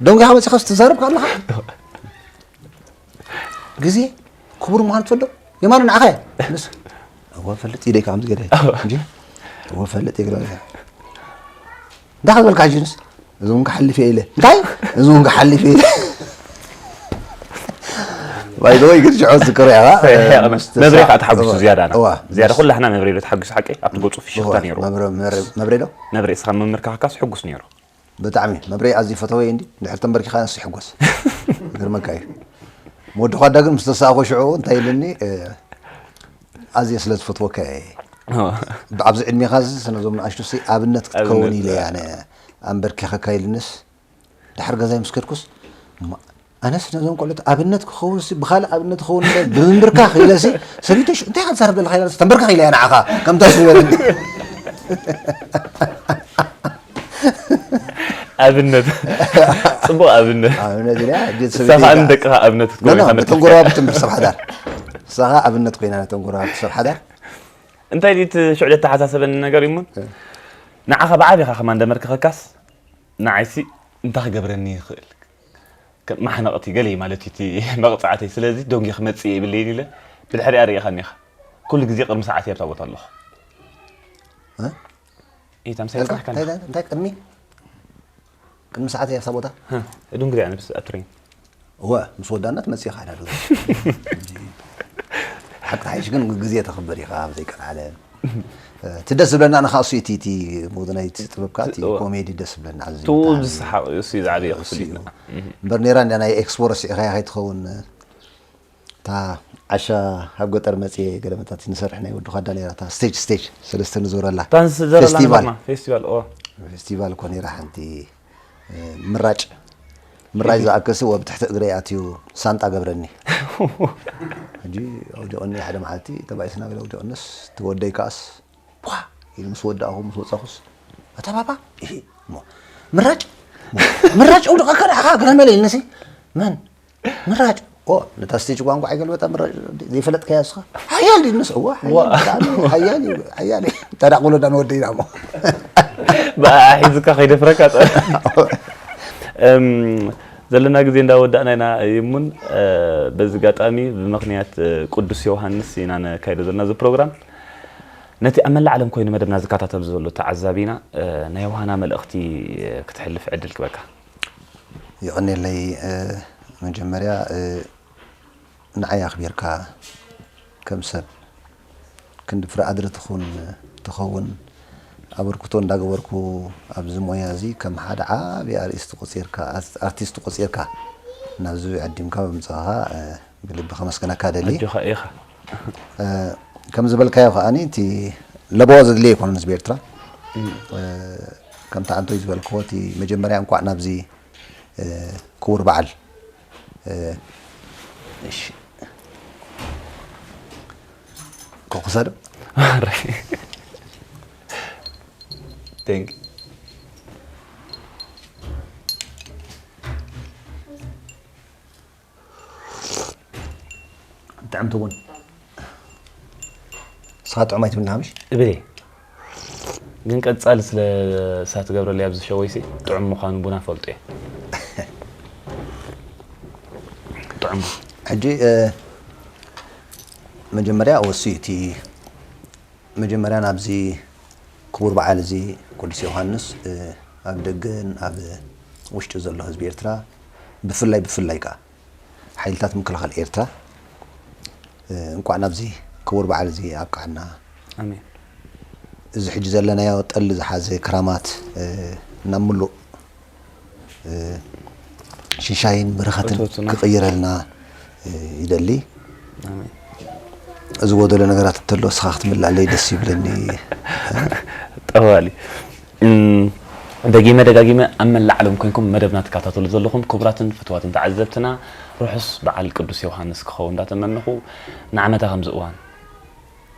ደንጊኻ መፂኻ ትዛረብ ኣለኻ። ግዜ ክቡር ምዃኑ ትፈልዶ? የማኑ ንዓኻ እያ። ምስ እወ ፈልጥ ኢለ ከምዚ ገለ እንጂ እወ ፈልጥ ይግረ እንታይ ዝበልካ ሕጂ ንስ እዚ እውን ክሓልፍ እየ ኢለ እንታይ እዚ እውን ክሓልፍ እየ ኢለ ባይዘወይ ግን ሽዑ ዝክረ ኢኻ መብሬ ከዓ ተሓጒሱ ዝያዳ ና ዝያዳ ኩላሕና መብሬ ዶ ተሓጒሱ ሓቂ ኣብቲ ገፁ ፍሽኽታ ነይሩ። መብሬ ዶ መብሬ እስኻ ምምርካኽካስ ሕጉስ ነይሩ። ብጣዕሚ መብሬ ኣዝዩ ፈተወይ እንዲ ድሕር ተንበርኪኻ ንሱ ይሕጎስ ይገርመካ እዩ። ወዲ ኳዳ ግን ምስ ተሳእኮ ሽዑ እንታይ ኢልኒ ኣዝየ ስለ ዝፈትወካ እየ ኣብዚ ዕድሜኻ እዚ ነዞም ንኣሽቱ ሲ ኣብነት ክትከውን ኢለ እያ ኣነ ኣንበርኪኸካ ኢልንስ ድሓር ገዛይ ምስ ከድኩስ ኣነስ ነዞም ቆልዑት ኣብነት ክኸውን ሲ ብኻልእ ኣብነት ክኸውን እምበር ብምንብርካኽ ኢለ ሲ ሰቢተሽ እንታይ ኢኻ ትዛረብ ዘለኻ ኢላ ተንበርካኽ ኢለ እያ ንዓኻ ከምታ ዝበለኒ ኣብነት ጽቡቕ ኣብነት ኣብነት ኢለ እያ ግን እሳ ከዓ ንደቅኻ ኣብነት ክትከውን ኢኻ መርጢኻ። ተንጎራባብቲ እምበር ሰብ ሓዳር እሳ ከዓ ኣብነት ኮይና ነተንጎራባብቲ ሰብ ሓዳር እንታይ ድዩ እቲ ሽዑ ዘተሓሳሰበኒ ነገር እዩሞ ንዓኻ ብዓቢኻ ከማን ደመርክኸካስ ንዓይሲ እንታይ ክገብረኒ ይኽእል ከም ማሕነቕቲ ገለ ማለት እዩ እቲ መቕፃዕተይ ስለዚ ደንጊ ክመፅእ የብለይን ኢለ ብድሕሪኣ ርኢኻኒ ኢኻ ኩሉ ግዜ ቅድሚ ሰዓት እየ ኣብታ ቦታ ኣለኹ እ? ኢታ ምሳይ እንታይ ፅናሕካ እንታይ እንታይ ቅድሚ ቅድሚ ሰዓት እየ ኣብታ ቦታ እዱን ግዜ ኣነብስ ኣትሬን እወ ምስ ወዳና ትመፅእ ኢኻ ኢላ ዶ ሓቂ ሓይሽ ግን ግዜ ተኽብር ኢኻ ኣብ ዘይቀልዓለ እቲ ደስ ዝብለና ንኻ እሱ እቲ እቲ ሞት ናይ እቲ ጥበብካ እቲ እወ። ኮሜዲ ደስ ዝብለና ኣዝዩ ትኡ ብጣዕሚ ዝሰሓቕ እዩ እሱ እዩ ዝዓበየ ክፍል እዩ እምበር ነይራ እንዳ ናይ ኤክስፖ ረሲዕኻ ከይትኸውን እታ ዓሻ ኣብ ገጠር መፅየ ገለመታት ንሰርሕ ናይ ወዲ ኳዳ ነይራ እታ ስቴጅ ስቴጅ ሰለስተ ንዞረላ ታንስ ዘረላ ፌስቲቫል ፌስቲቫል ኦ ፌስቲቫል እኮ ነይራ ሓንቲ ምራጭ ምራጭ ዝኣክልሲ ወብ ትሕቲ እግረይ ኣትዩ ሳንጣ ገብረኒ ሕጂ ኣውዲቑኒ ሓደ መዓልቲ ተባኢስና ገለ ኣውዲቑንስ ትወደይ ከኣስ ቧ ኢሉ ምስ ወዳእኹ ምስ ወፃኹስ ኣታ ባባ እሂ እሞ ምራጭ ምራጭ ኣውድቐካ ንዓኻ ግረመለ ኢልንሲ መን ምራጭ ኦ ነታ ስቴጅ ቋንቋ ኣይገልበጣ ምራጭ ዘይፈለጥካያ እስኻ ሓያል ድዩ ንስ እዋ ሓያል እዩ ሓያል እዩ ታዳ ቆሎ ዳን ወደይና እሞ ብኣ ሒዝካ ከይደፍረካ ጸ- እም፣ ዘለና ግዜ እንዳወዳእና ኢና ይሙን በዚ ጋጣሚ ብምክንያት ቅዱስ ዮሃንስ ኢና ነካይዶ ዘለና እዚ ፕሮግራም ነቲ ኣብ መላእ ዓለም ኮይኑ መደብና ዝከታተል ዘሎ ተዓዛቢና ናይ ዮሃና መልእኽቲ ክትሕልፍ ዕድል ክበካ ይቐኔለይ መጀመርያ ንዓይ ኣኽቢርካ ከም ሰብ ክንዲ ፍረ ኣድሪ ትኹን ትኸውን ኣበርክቶ እንዳገበርኩ ኣብዚ ሞያ እዚ ከም ሓደ ዓብዪ ኣርእስቲ ቆፂርካ ኣርቲስት ቆፂርካ ናብዚ ዕዲምካ ብምፅእኻ ብልቢ ከመስገነካ ደሊ ኣጆኻ ኢኻ ከም ዝበልካዮ ከዓኒ እቲ ለበዋ ዘድልየ ኣይኮነን ህዝቢ ኤርትራ። ከምቲ ኣንቶይ ዝበልክዎ እቲ መጀመርያ እንኳዕ ናብዚ ክቡር በዓል እሺ፣ ኮክሳዶ Thank you. ጥዕምቲ እውን ንስኻ ጥዑም ኣይትብልና ምሽ እብለይ ግን ቀጻሊ ስለ ሳትገብረለይ ኣብዚ ሸወይሲ ጥዑም ምዃኑ ቡና ፈልጦ እየ። ጥዑም ሕጂ እ፣ መጀመርያ ወስዩ እቲ መጀመርያ ናብዚ ክቡር በዓል እዚ ቅዱስ ዮሃንስ እ፣ ኣብ ደገን ኣብ ውሽጢ ዘሎ ህዝቢ ኤርትራ ብፍላይ ብፍላይ ከዓ ሓይልታት ምክልኻል ኤርትራ እንኳዕ ናብዚ ክቡር በዓል እዚ ኣብቅዓና። ኣሜን። እዚ ሕጂ ዘለናዮ ጠሊ ዝሓዘ ክራማት ናብ ምሉእ ሽሻይን በረኸትን ክቕይረልና ይደሊ። እዚ ጎደሎ ነገራት እንተሎ እስኻ ክትምልኣለይ ደስ ይብለኒ። ጠዋሊ ደጊመ ደጋጊመ ኣብ መላእ ዓለም ኮንኩም መደብና ትከታተሉ ዘለኹም ክቡራትን ፍትዋትን ተዓዘብትና ርሑስ በዓል ቅዱስ ዮሃንስ ክኸውን እንዳተመነኹ ንዓመታ ከምዚ እዋን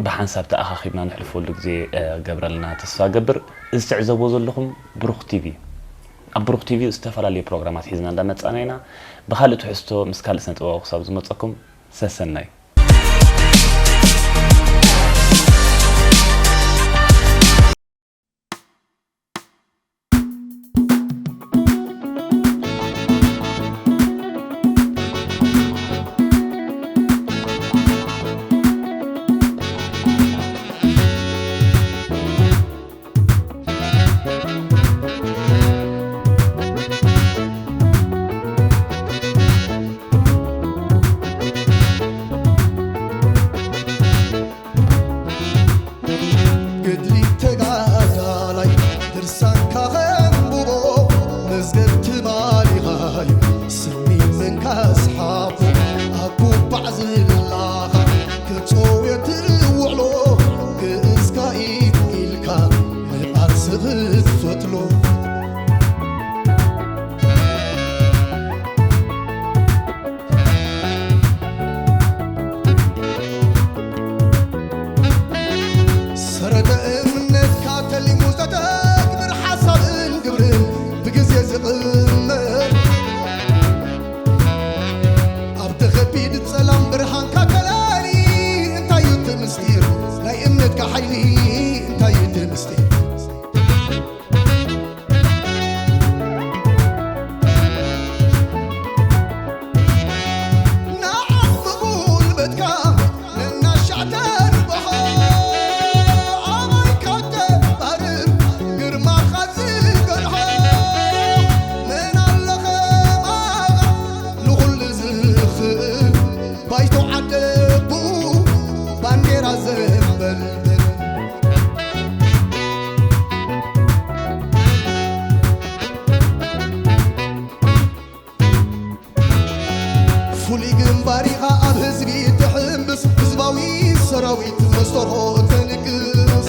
ብሓንሳብ ተኣኻኺብና ንሕልፈሉ ግዜ ገብረልና ተስፋ ገብር። እዚ ትዕዘብዎ ዘለኹም ብሩኽ ቲቪ። ኣብ ብሩኽ ቲቪ ዝተፈላለዩ ፕሮግራማት ሒዝና እንዳመጻና ኢና። ብኻልእ ትሕዝቶ ምስ ካልእ ስነ ጥበባዊ ክሳብ ዝመጸኩም ሰሰናዩ። ገድሊ ተጋዳላይ ድርሳንካ ከንብቦ መዝገብ ትማሊኻዩ ስኒ ምንካስ ሓቦ ኣኩባዕ ዝላኻ ክጽውዮ ትውዕሎ ግእዝካ ኢልካ ንቓልሲ ክትፈትሎ ሰረተ እምነትካ ተሊሙ ዘተግብር ሓሳብን ግብርን ብግዜ ዝቕመር ኣብቲ ኸቢድ ጸላም ብርሃንካ ተላሊ እንታይ እዩ እቲ ምስጢር ናይ እምነትካ ሓይሊ እንታይ እዩ እቲ ምስጢር ፍሉይ ግንባር ኢኻ ኣብ ህዝቢ ትሕምብስ ህዝባዊ ሰራዊት መስተርሆ ተንግስ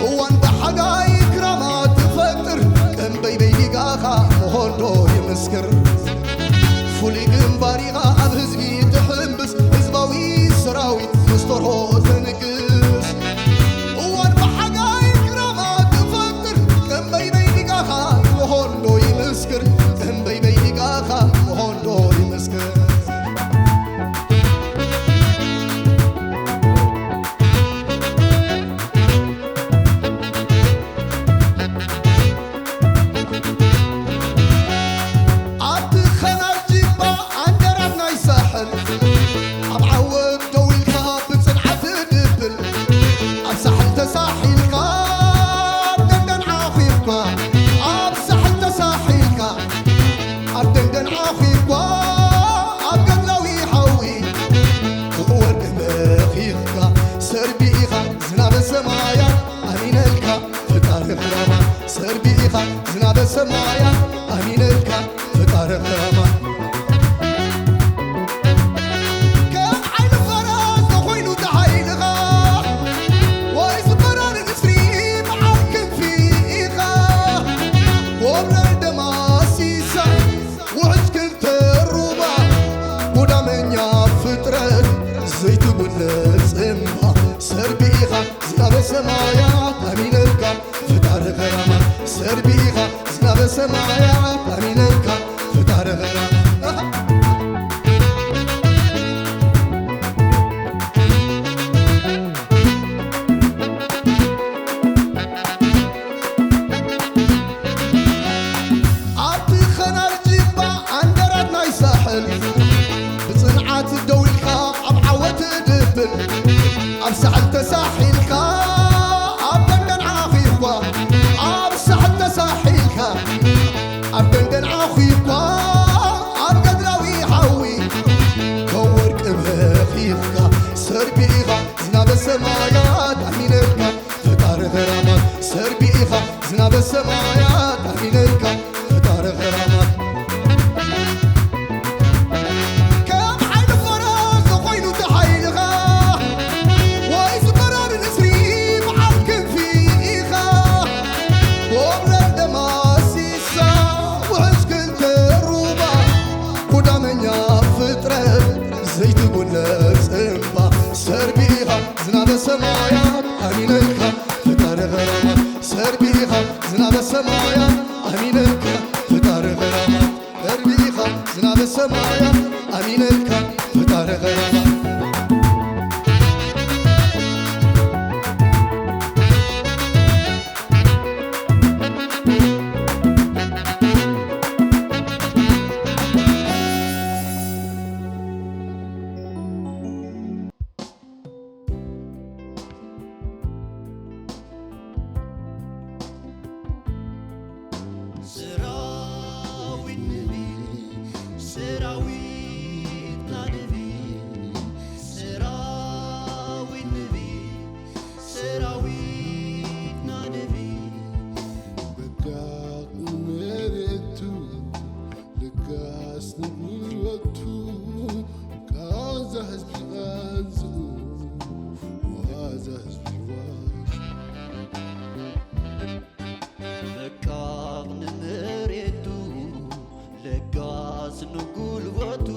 እዋን ብሓጋይ ክራማት ትፈጥር ቀንበይበይ ዲጋኻ ምኾንዶ ይምስክር ፍሉይ ግንባር ኢኻ ኣብ ህዝቢ ትሕምብስ ህዝባዊ ሰራዊት መስተርሆ ተንግስ እዋን ብሓጋይ ክራማት ትፈጥር ቀንበይበይ ዲጋኻ ምኾንዶ ይምስክር ቀንበይበይ ዲጋኻ ምኾንዶ ይምስክር ኣብቲ ኸናጅባ ኣንደራት ናይ ሳሕል ኣብ ዓወት ደው ኢልካ ብጽንዓት ትድብል ኣብ ሳሕል ተሳሒልካ ኣብ ደንደን ዓኺፍካ ኣብ ሳሕል ተሳሒልካ ኣብ ደንደን ዓኺፍካ ኣብ ገድላዊ ሓዊ ክወርቅ መኺኽካ ሰርቢ ኢኻ ዝናበ ሰማያ ኣሚነልካ ፈጣሪ ክራማ ሰርቢ ኢኻ ዝናበ ሰማያ ኣሚነልካ ፈጣሪ ክራማ ከም ሓይሊ ፈረስ ተኾይኑ ተሓይልኻ ርቢኻ ዝናበ ሰማያት ኣሚነልካ ፍጣሪ ኸራ ኣብቲ ኸናል ጅባ ኣንደራት ናይ ሳሕል ብጽንዓት ደው ኢልካ ኣብ ዓወት ድብል ኣብ ሳሕል ተሳሒልካ ኣብ ደንደን ዓኺፍኳ ኣብ ሳሕል ተሳሒልካ ኣብ ደንደን ዓኺፍኳ ኣብ ገድላዊ ሓዊ ከወርቂ በኺኽካ ሰርቢኻ ዝናበ ሰማያት ኣሚነልካ ፈጣሪ ኸራማት ሰርቢኻ ዝናበ ሰማያት ኣሚነልካ ፈጣሪ ኸራማት ከም ሓይሊ ፈረስ ኮይኑ ተሓይልኻ ወይ ዝበራር ንስሪ በዓል ክንፊ ኢኻ ጎብለል ደማሲሳ ውሕዝ ክልተ ሩባ ጉዳመኛ ፍጥረት ዘይትጉነጽ እምባ ሰርቢኻ ዝናበ ሰማያት ኣሚነልካ ፈጣሪ ኸራማት ሰርቢኻ ዝናበ ሰማያት ኣሚነልካ ፈጣሪ ኸራማት ሰርቢኻ ዝናበ ሰማያት ኣሚነልካ ፈጣሪ ኸራማት ሰራዊት ንቢ ሰራዊት ናንቢ ሰራዊት ንቢ ሰራዊት ናንቢ በቃ መሬቱ ለጋስ ንብረቱ ቃዛ ህዝቢ ቃንዝኡ ዋዛ ህዝቢ ዋዛ በቃ ንመሬቱ ለጋስ ንጉልበቱ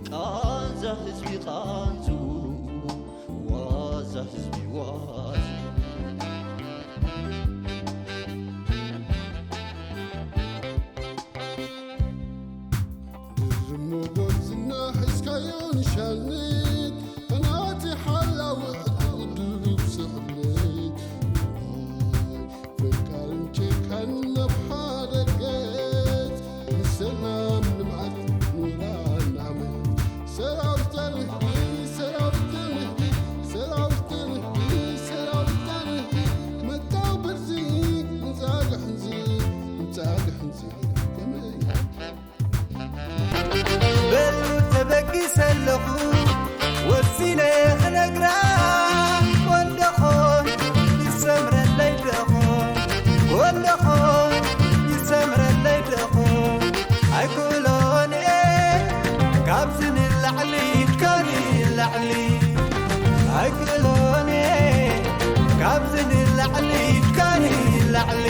ቃንዛ ህዝቢ ቃንዝኡ ዋዛ ህዝቢ ዋዛ እሞ ጎብዝና ሒዝካዮ ንሻልኒት፣ ተናቲ ሓላዊ ዕጥቂ ውድብ ስቕኒት። ፍቃርን ጭካን ናብ ሓደ ገጽ፣ ንሰላም ልምዓት ንውራን ዓመት። ሰራዊት ተንህዲ፣ ሰራዊት ተንህዲ፣ ሰራዊት ተንህዲ፣ ሰራዊት ተንህዲ፣ መታው ብርዚ፣ ንጻግሕ እንዚ፣ ንጻግሕ እንዚ። በሉ ተበጊሰ ኣለኹ ወሲነ ክነግራ ወንደኾን ይሰምረለይ ደኾን ወንደኾን ይሰምረለይ ደኾን ኣይክእሎን እየ ካብዚ ንላዕሊ ኢድካ ንላዕሊ ኣይክእሎን እየ ካብዚ ንላዕሊ ኢድካ ንላዕሊ